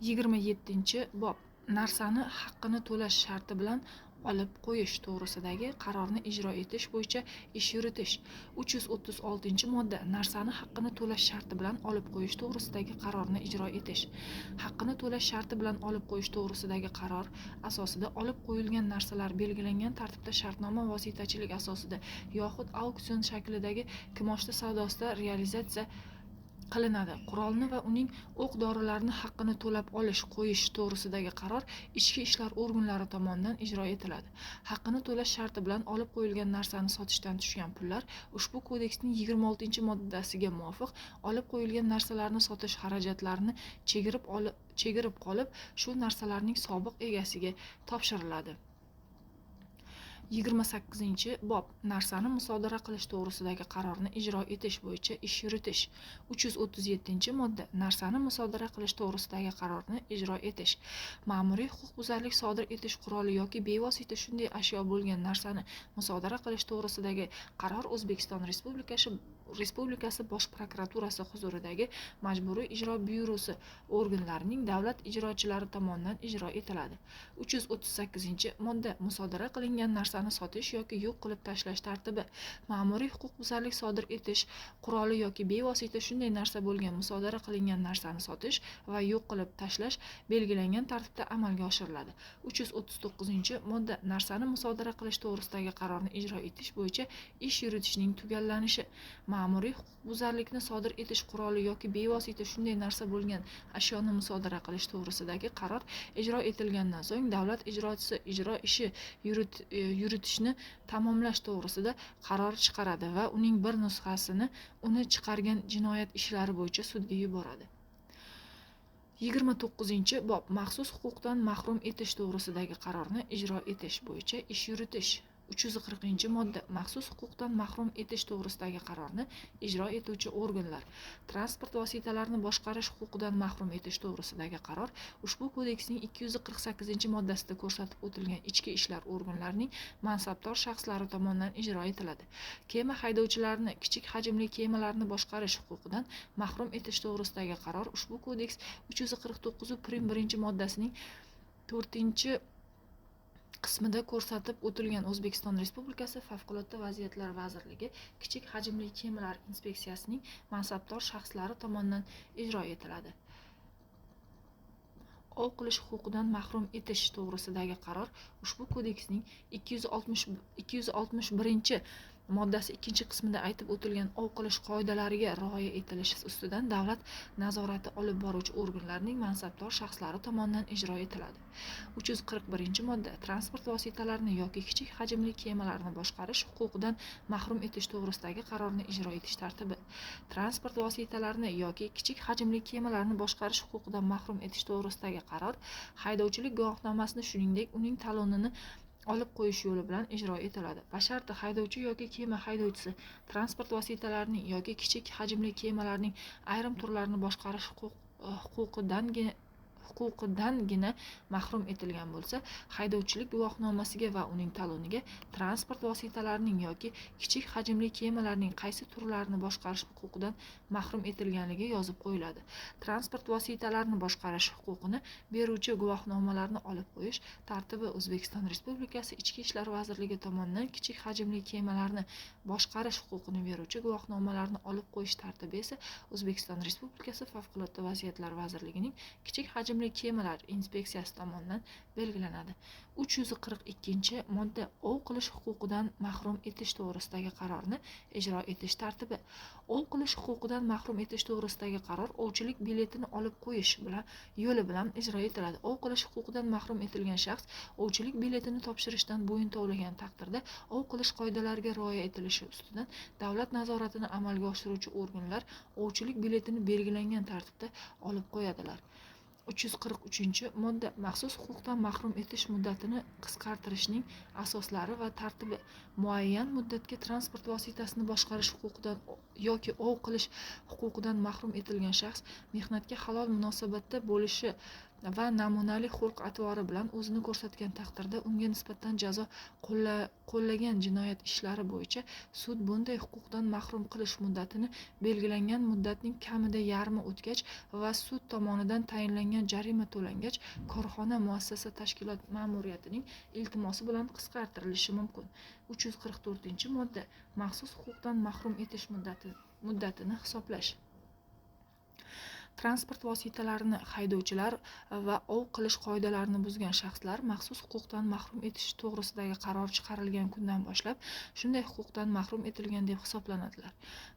27-bob. Narsani haqqini to'lash sharti bilan olib qo'yish to'g'risidagi qarorni ijro etish bo'yicha ish yuritish. 336-modda. Narsani haqqini to'lash sharti bilan olib qo'yish to'g'risidagi qarorni ijro etish. Haqqini to'lash sharti bilan olib qo'yish to'g'risidagi qaror asosida olib qo'yilgan narsalar belgilangan tartibda shartnoma vositachilik asosida yoxud auksion shaklidagi kimoshdi savdosida realizatsiya qilinadi. Qurolni va uning o'q dorilarini haqqini to'lab olish qo'yish to'g'risidagi qaror ichki ishlar organlari tomonidan ijro etiladi. Haqqini to'lash sharti bilan olib qo'yilgan narsani sotishdan tushgan pullar ushbu kodeksning 26-moddasiga muvofiq olib qo'yilgan narsalarni sotish xarajatlarini chegirib qolib, shu narsalarning sobiq egasiga topshiriladi. 28-bob. Narsani musodara qilish to'g'risidagi qarorni ijro etish bo'yicha ish yuritish. 337-modda. Narsani musodara qilish to'g'risidagi qarorni ijro etish. Ma'muriy huquqbuzarlik sodir etish quroli yoki bevosita shunday ashyo bo'lgan narsani musodara qilish to'g'risidagi qaror O'zbekiston Respublikasi Bosh prokuraturasi huzuridagi Majburiy ijro byurosi organlarining davlat ijrochilari tomonidan ijro etiladi. 338-modda. Musodara qilingan narsani sotish yoki yo'q qilib tashlash tartibi. Ma'muriy huquqbuzarlik sodir etish quroli yoki bevosita shunday narsa bo'lgan musodara qilingan narsani sotish va yo'q qilib tashlash belgilangan tartibda amalga oshiriladi. 339-modda. Narsani musodara qilish to'g'risidagi qarorni ijro etish bo'yicha ish yuritishning tugallanishi. Ma'muriy huquqbuzarlikni sodir etish quroli yoki bevosita shunday narsa bo'lgan ashyoni musodara qilish to'g'risidagi qaror ijro etilgandan so'ng davlat ijrochisi ijro ishi yuritishni tamomlash to'g'risida qaror chiqaradi va uning bir nusxasini uni chiqargan jinoyat ishlari bo'yicha sudga yuboradi. 29-bob. Maxsus huquqdan mahrum etish to'g'risidagi qarorni ijro etish bo'yicha ish yuritish. 340-modda. Maxsus huquqdan mahrum etish to'g'risidagi qarorni ijro etuvchi organlar. Transport vositalarini boshqarish huquqidan mahrum etish to'g'risidagi qaror ushbu kodeksning 248-moddasida ko'rsatib o'tilgan ichki ishlar organlarining mansabdor shaxslari tomonidan ijro etiladi. Kema haydovchilarini kichik hajmli kemalarni boshqarish huquqidan mahrum etish to'g'risidagi qaror ushbu kodeks 349 prim 1-moddasining 4 qismida ko'rsatib o'tilgan O'zbekiston Respublikasi Favqulodda vaziyatlar vazirligi kichik hajmli kemalar inspeksiyasining mansabdor shaxslari tomonidan ijro etiladi. Ov qilish huquqidan mahrum etish to'g'risidagi qaror ushbu kodeksning 261 moddasi 2 qismida aytib o'tilgan ov qilish qoidalariga rioya etilishi ustidan davlat nazorati olib boruvchi organlarning mansabdor shaxslari tomonidan ijro etiladi. 341-modda. Transport vositalarini yoki kichik hajmli kemalarni boshqarish huquqidan mahrum etish to'g'risidagi qarorni ijro etish tartibi. Transport vositalarini yoki kichik hajmli kemalarni boshqarish huquqidan mahrum etish to'g'risidagi qaror haydovchilik guvohnomasini, shuningdek, uning talonini olib qo'yish yo'li bilan ijro etiladi. Basharti haydovchi yoki kema haydovchisi transport vositalarining yoki kichik hajmli kemalarning ayrim turlarini boshqarish huquqidangina mahrum etilgan bo'lsa, haydovchilik guvohnomasiga va uning taloniga transport vositalarining yoki kichik hajmli kemalarning qaysi turlarini boshqarish huquqidan mahrum etilganligi yozib qo'yiladi. Transport vositalarini boshqarish huquqini beruvchi guvohnomalarni olib qo'yish tartibi O'zbekiston Respublikasi Ichki ishlar vazirligi tomonidan kichik hajmli kemalarni boshqarish huquqini beruvchi guvohnomalarni olib qo'yish tartibi esa O'zbekiston Respublikasi Favqulodda vaziyatlar vazirligining kichik hajmli kemalar inspeksiyasi tomonidan belgilanadi. 342-modda. Ov qilish huquqidan mahrum etish to'g'risidagi qarorni ijro etish tartibi. Ov qilish huquqidan mahrum etish to'g'risidagi qaror ovchilik biletini olib qo'yish bilan yo'li bilan ijro etiladi. Ov qilish huquqidan mahrum etilgan shaxs ovchilik biletini topshirishdan bo'yin tovlagan taqdirda ov qilish qoidalariga rioya etilishi ustidan davlat nazoratini amalga oshiruvchi organlar ovchilik biletini belgilangan tartibda olib qo'yadilar. 343-modda. Maxsus huquqdan mahrum etish muddatini qisqartirishning asoslari va tartibi. Muayyan muddatga transport vositasini boshqarish huquqidan yoki ov qilish huquqidan mahrum etilgan shaxs mehnatga halol munosabatda bo'lishi va namunali xulq-atvori bilan o'zini ko'rsatgan taqdirda unga nisbatan jazo qo'llagan jinoyat ishlari bo'yicha sud bunday huquqdan mahrum qilish muddatini belgilangan muddatning kamida yarmi o'tgach va sud tomonidan tayinlangan jarima to'langach korxona, muassasa, tashkilot ma'muriyatining iltimosi bilan qisqartirilishi mumkin. 344-modda. Maxsus huquqdan mahrum etish muddatini hisoblash. Transport vositalarini haydovchilar va ov qilish qoidalarini buzgan shaxslar maxsus huquqdan mahrum etish to'g'risidagi qaror chiqarilgan kundan boshlab shunday huquqdan mahrum etilgan deb hisoblanadilar.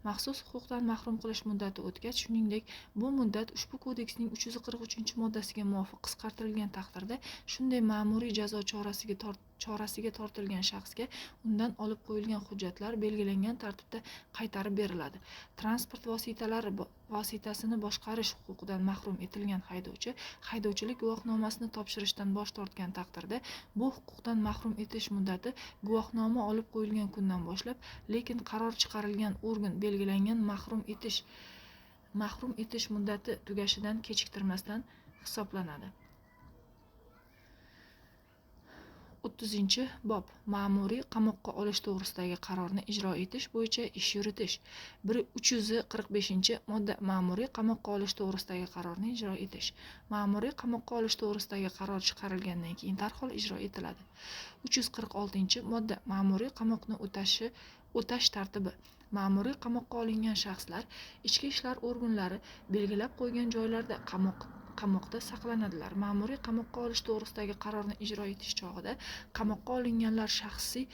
Maxsus huquqdan mahrum qilish muddati o'tgach, shuningdek, bu muddat ushbu kodeksning 343-moddasiga muvofiq qisqartirilgan taqdirda shunday ma'muriy jazo chorasiga tortilgan shaxsga undan olib qo'yilgan hujjatlar belgilangan tartibda qaytarib beriladi. Transport vositasini boshqarish huquqidan mahrum etilgan haydovchi haydovchilik guvohnomasini topshirishdan bosh tortgan taqdirda bu huquqdan mahrum etish muddati guvohnoma olib qo'yilgan kundan boshlab, lekin qaror chiqarilgan organ belgilangan mahrum etish muddati tugashidan kechiktirmasdan hisoblanadi. 30-bob. Ma'muriy qamoqqa olish to'g'risidagi qarorni ijro etish bo'yicha ish yuritish. 345-modda. Ma'muriy qamoqqa olish to'g'risidagi qarorni ijro etish. Ma'muriy qamoqqa olish to'g'risidagi qaror chiqarilgandan keyin darhol ijro etiladi. 346-modda. Ma'muriy qamoqni o'tash tartibi. Ma'muriy qamoqqa olingan shaxslar ichki ishlar organlari belgilab qo'ygan joylarda qamoqda saqlanadilar. Ma'muriy qamoqqa olish to'g'risidagi qarorni ijro etish chog'ida qamoqqa olinganlar shaxsiy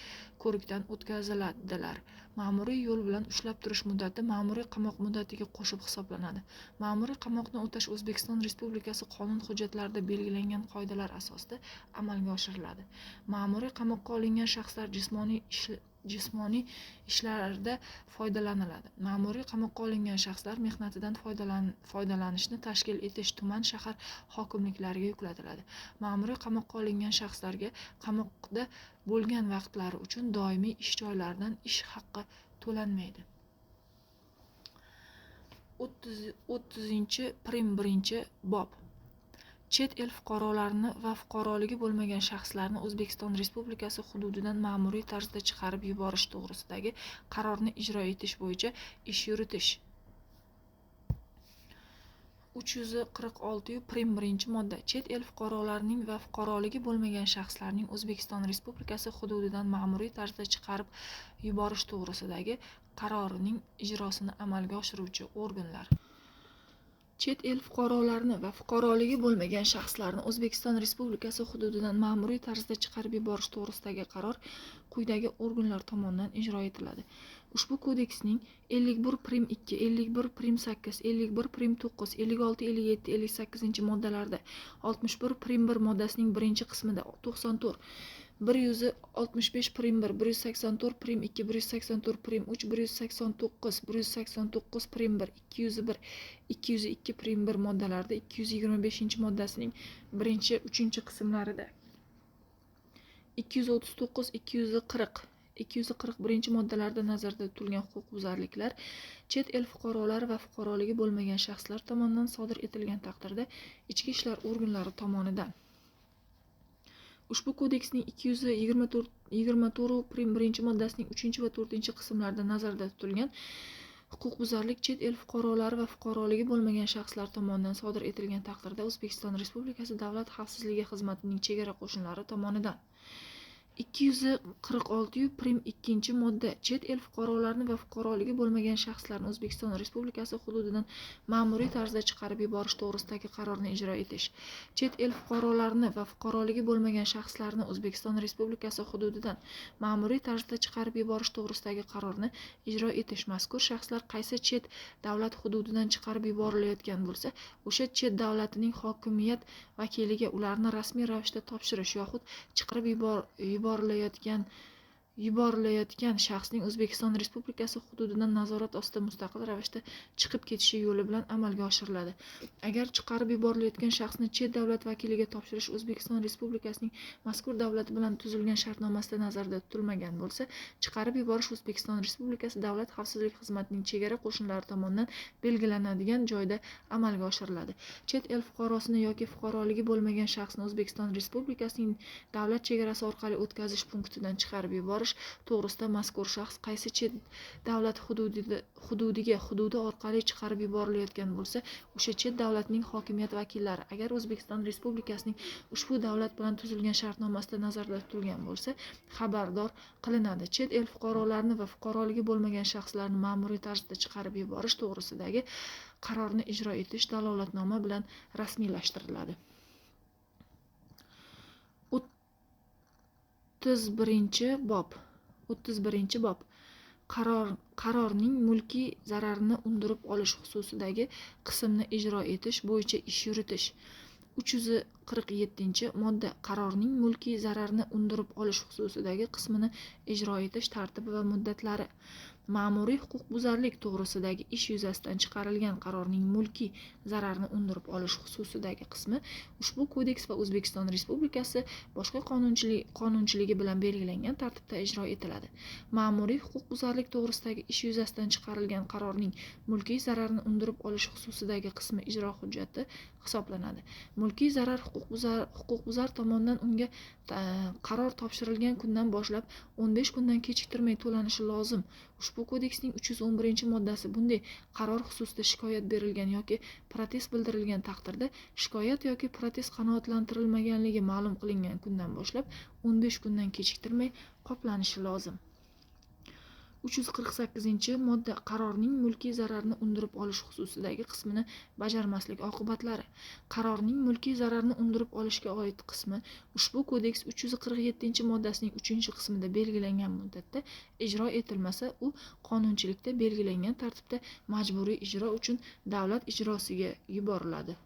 ko'rikdan o'tkaziladilar. Ma'muriy yo'l bilan ushlab turish muddati ma'muriy qamoq muddatiga qo'shib hisoblanadi. Ma'muriy qamoqni o'tash O'zbekiston Respublikasi qonun hujjatlarida belgilangan qoidalar asosida amalga oshiriladi. Ma'muriy qamoqqa olingan shaxslar jismoniy jismoniy ishlarda foydalaniladi. Ma'muriy qamoqqa olingan shaxslar mehnatidan foydalanishni tashkil etish tuman, shahar hokimliklariga yuklatiladi. Ma'muriy qamoqqa olingan shaxslarga qamoqda bo'lgan vaqtlari uchun doimiy ish joylaridan ish haqqi to'lanmaydi. 30-1 bob. Chet el fuqarolarini va fuqaroligi bo'lmagan shaxslarni O'zbekiston Respublikasi hududidan ma'muriy tarzda chiqarib yuborish to'g'risidagi qarorni ijro etish bo'yicha ish yuritish. 346-1 modda. Chet el fuqarolarining va fuqaroligi bo'lmagan shaxslarning O'zbekiston Respublikasi hududidan ma'muriy tarzda chiqarib yuborish to'g'risidagi qarorining ijrosini amalga oshiruvchi organlar. Chet el fuqarolarini va fuqaroligi bo'lmagan shaxslarni O'zbekiston Respublikasi hududidan ma'muriy tarzda chiqarib yuborish to'g'risidagi qaror quyidagi organlar tomonidan ijro etiladi. Ushbu kodeksning 51-2, 51-8, 51-9, 56, 57, 58 moddalarida, 61-1 moddasining birinchi qismida, 94, 165-1, 184-2, 184-3, 189, 189-1, 201, 202-1 moddalarida, 225 moddasining birinchi, uchinchi qismlarida, 239, 240, 241 moddalarda nazarda tutilgan huquqbuzarliklar chet el fuqarolari va fuqaroligi bo'lmagan shaxslar tomonidan sodir etilgan taqdirda ichki ishlar organlari tomonidan ushbu kodeksning 224-1 moddasining 3 va 4 qismlarida nazarda tutilgan huquqbuzarlik chet el fuqarolari va fuqaroligi bo'lmagan shaxslar tomonidan sodir etilgan taqdirda O'zbekiston Respublikasi Davlat xavfsizligi xizmatining chegara qo'shinlari tomonidan 246-2 modda. Chet el fuqarolarini va fuqaroligi bo'lmagan shaxslarni O'zbekiston Respublikasi hududidan ma'muriy tarzda chiqarib yuborish to'g'risidagi qarorni ijro etish. Chet el fuqarolarini va fuqaroligi bo'lmagan shaxslarni O'zbekiston Respublikasi hududidan ma'muriy tarzda chiqarib yuborish to'g'risidagi qarorni ijro etish. Mazkur shaxslar qaysi chet davlat hududidan chiqarib yuborilayotgan bo'lsa, o'sha chet davlatining hokimiyat vakiliga ularni rasmiy ravishda topshirish yoxud chiqarib yuborilayotgan shaxsning O'zbekiston Respublikasi hududidan nazorat ostida mustaqil ravishda chiqib ketishi yo'li bilan amalga oshiriladi. Agar chiqarib yuborilayotgan shaxsni chet davlat vakiliga topshirish O'zbekiston Respublikasining mazkur davlat bilan tuzilgan shartnomasida nazarda tutilmagan bo'lsa, chiqarib yuborish O'zbekiston Respublikasi Davlat xavfsizlik xizmatining chegara qo'shinlari tomonidan belgilanadigan joyda amalga oshiriladi. Chet el fuqarosini yoki fuqaroligi bo'lmagan shaxsni O'zbekiston Respublikasining davlat chegarasi orqali o'tkazish punktidan chiqarib yuborish to'g'risida mazkur shaxs qaysi chet davlat hududi orqali chiqarib yuborilayotgan bo'lsa, o'sha chet davlatning hokimiyat vakillari, agar O'zbekiston Respublikasining ushbu davlat bilan tuzilgan shartnomasida nazarda tutilgan bo'lsa, xabardor qilinadi. Chet el fuqarolarini va fuqaroligi bo'lmagan shaxslarni ma'muriy tarzda chiqarib yuborish to'g'risidagi qarorni ijro etish dalolatnoma bilan rasmiylashtiriladi. 31 bob. 31 bob. Qarorning mulkiy zararni undirib olish xususidagi qismni ijro etish bo'yicha ish yuritish. 347 modda. Qarorning mulkiy zararni undirib olish xususidagi qismini ijro etish tartibi va muddatlari. Ma'muriy huquqbuzarlik to'g'risidagi ish yuzasidan chiqarilgan qarorning mulkiy zararni undirib olish xususidagi qismi ushbu kodeks va O'zbekiston Respublikasi boshqa qonunchiligi bilan belgilangan tartibda ijro etiladi. Ma'muriy huquqbuzarlik to'g'risidagi ish yuzasidan chiqarilgan qarorning mulkiy zararni undirib olish xususidagi qismi ijro hujjati hisoblanadi. Mulkiy zarar huquqbuzar tomonidan unga qaror topshirilgan kundan boshlab 15 kundan kechiktirmay to'lanishi lozim. Ushbu kodeksning 311 moddasi bunday qaror xususida shikoyat berilgan yoki protest bildirilgan taqdirda shikoyat yoki protest qanoatlantirilmaganligi ma'lum qilingan kundan boshlab 15 kundan kechiktirmay qoplanishi lozim. 348 modda. Qarorning mulkiy zararni undirib olish xususidagi qismini bajarmaslik oqibatlari. Qarorning mulkiy zararni undirib olishga oid qismi ushbu kodeks 347 moddasining 3 qismida belgilangan muddatda ijro etilmasa, u qonunchilikda belgilangan tartibda majburiy ijro uchun davlat ijrosiga yuboriladi.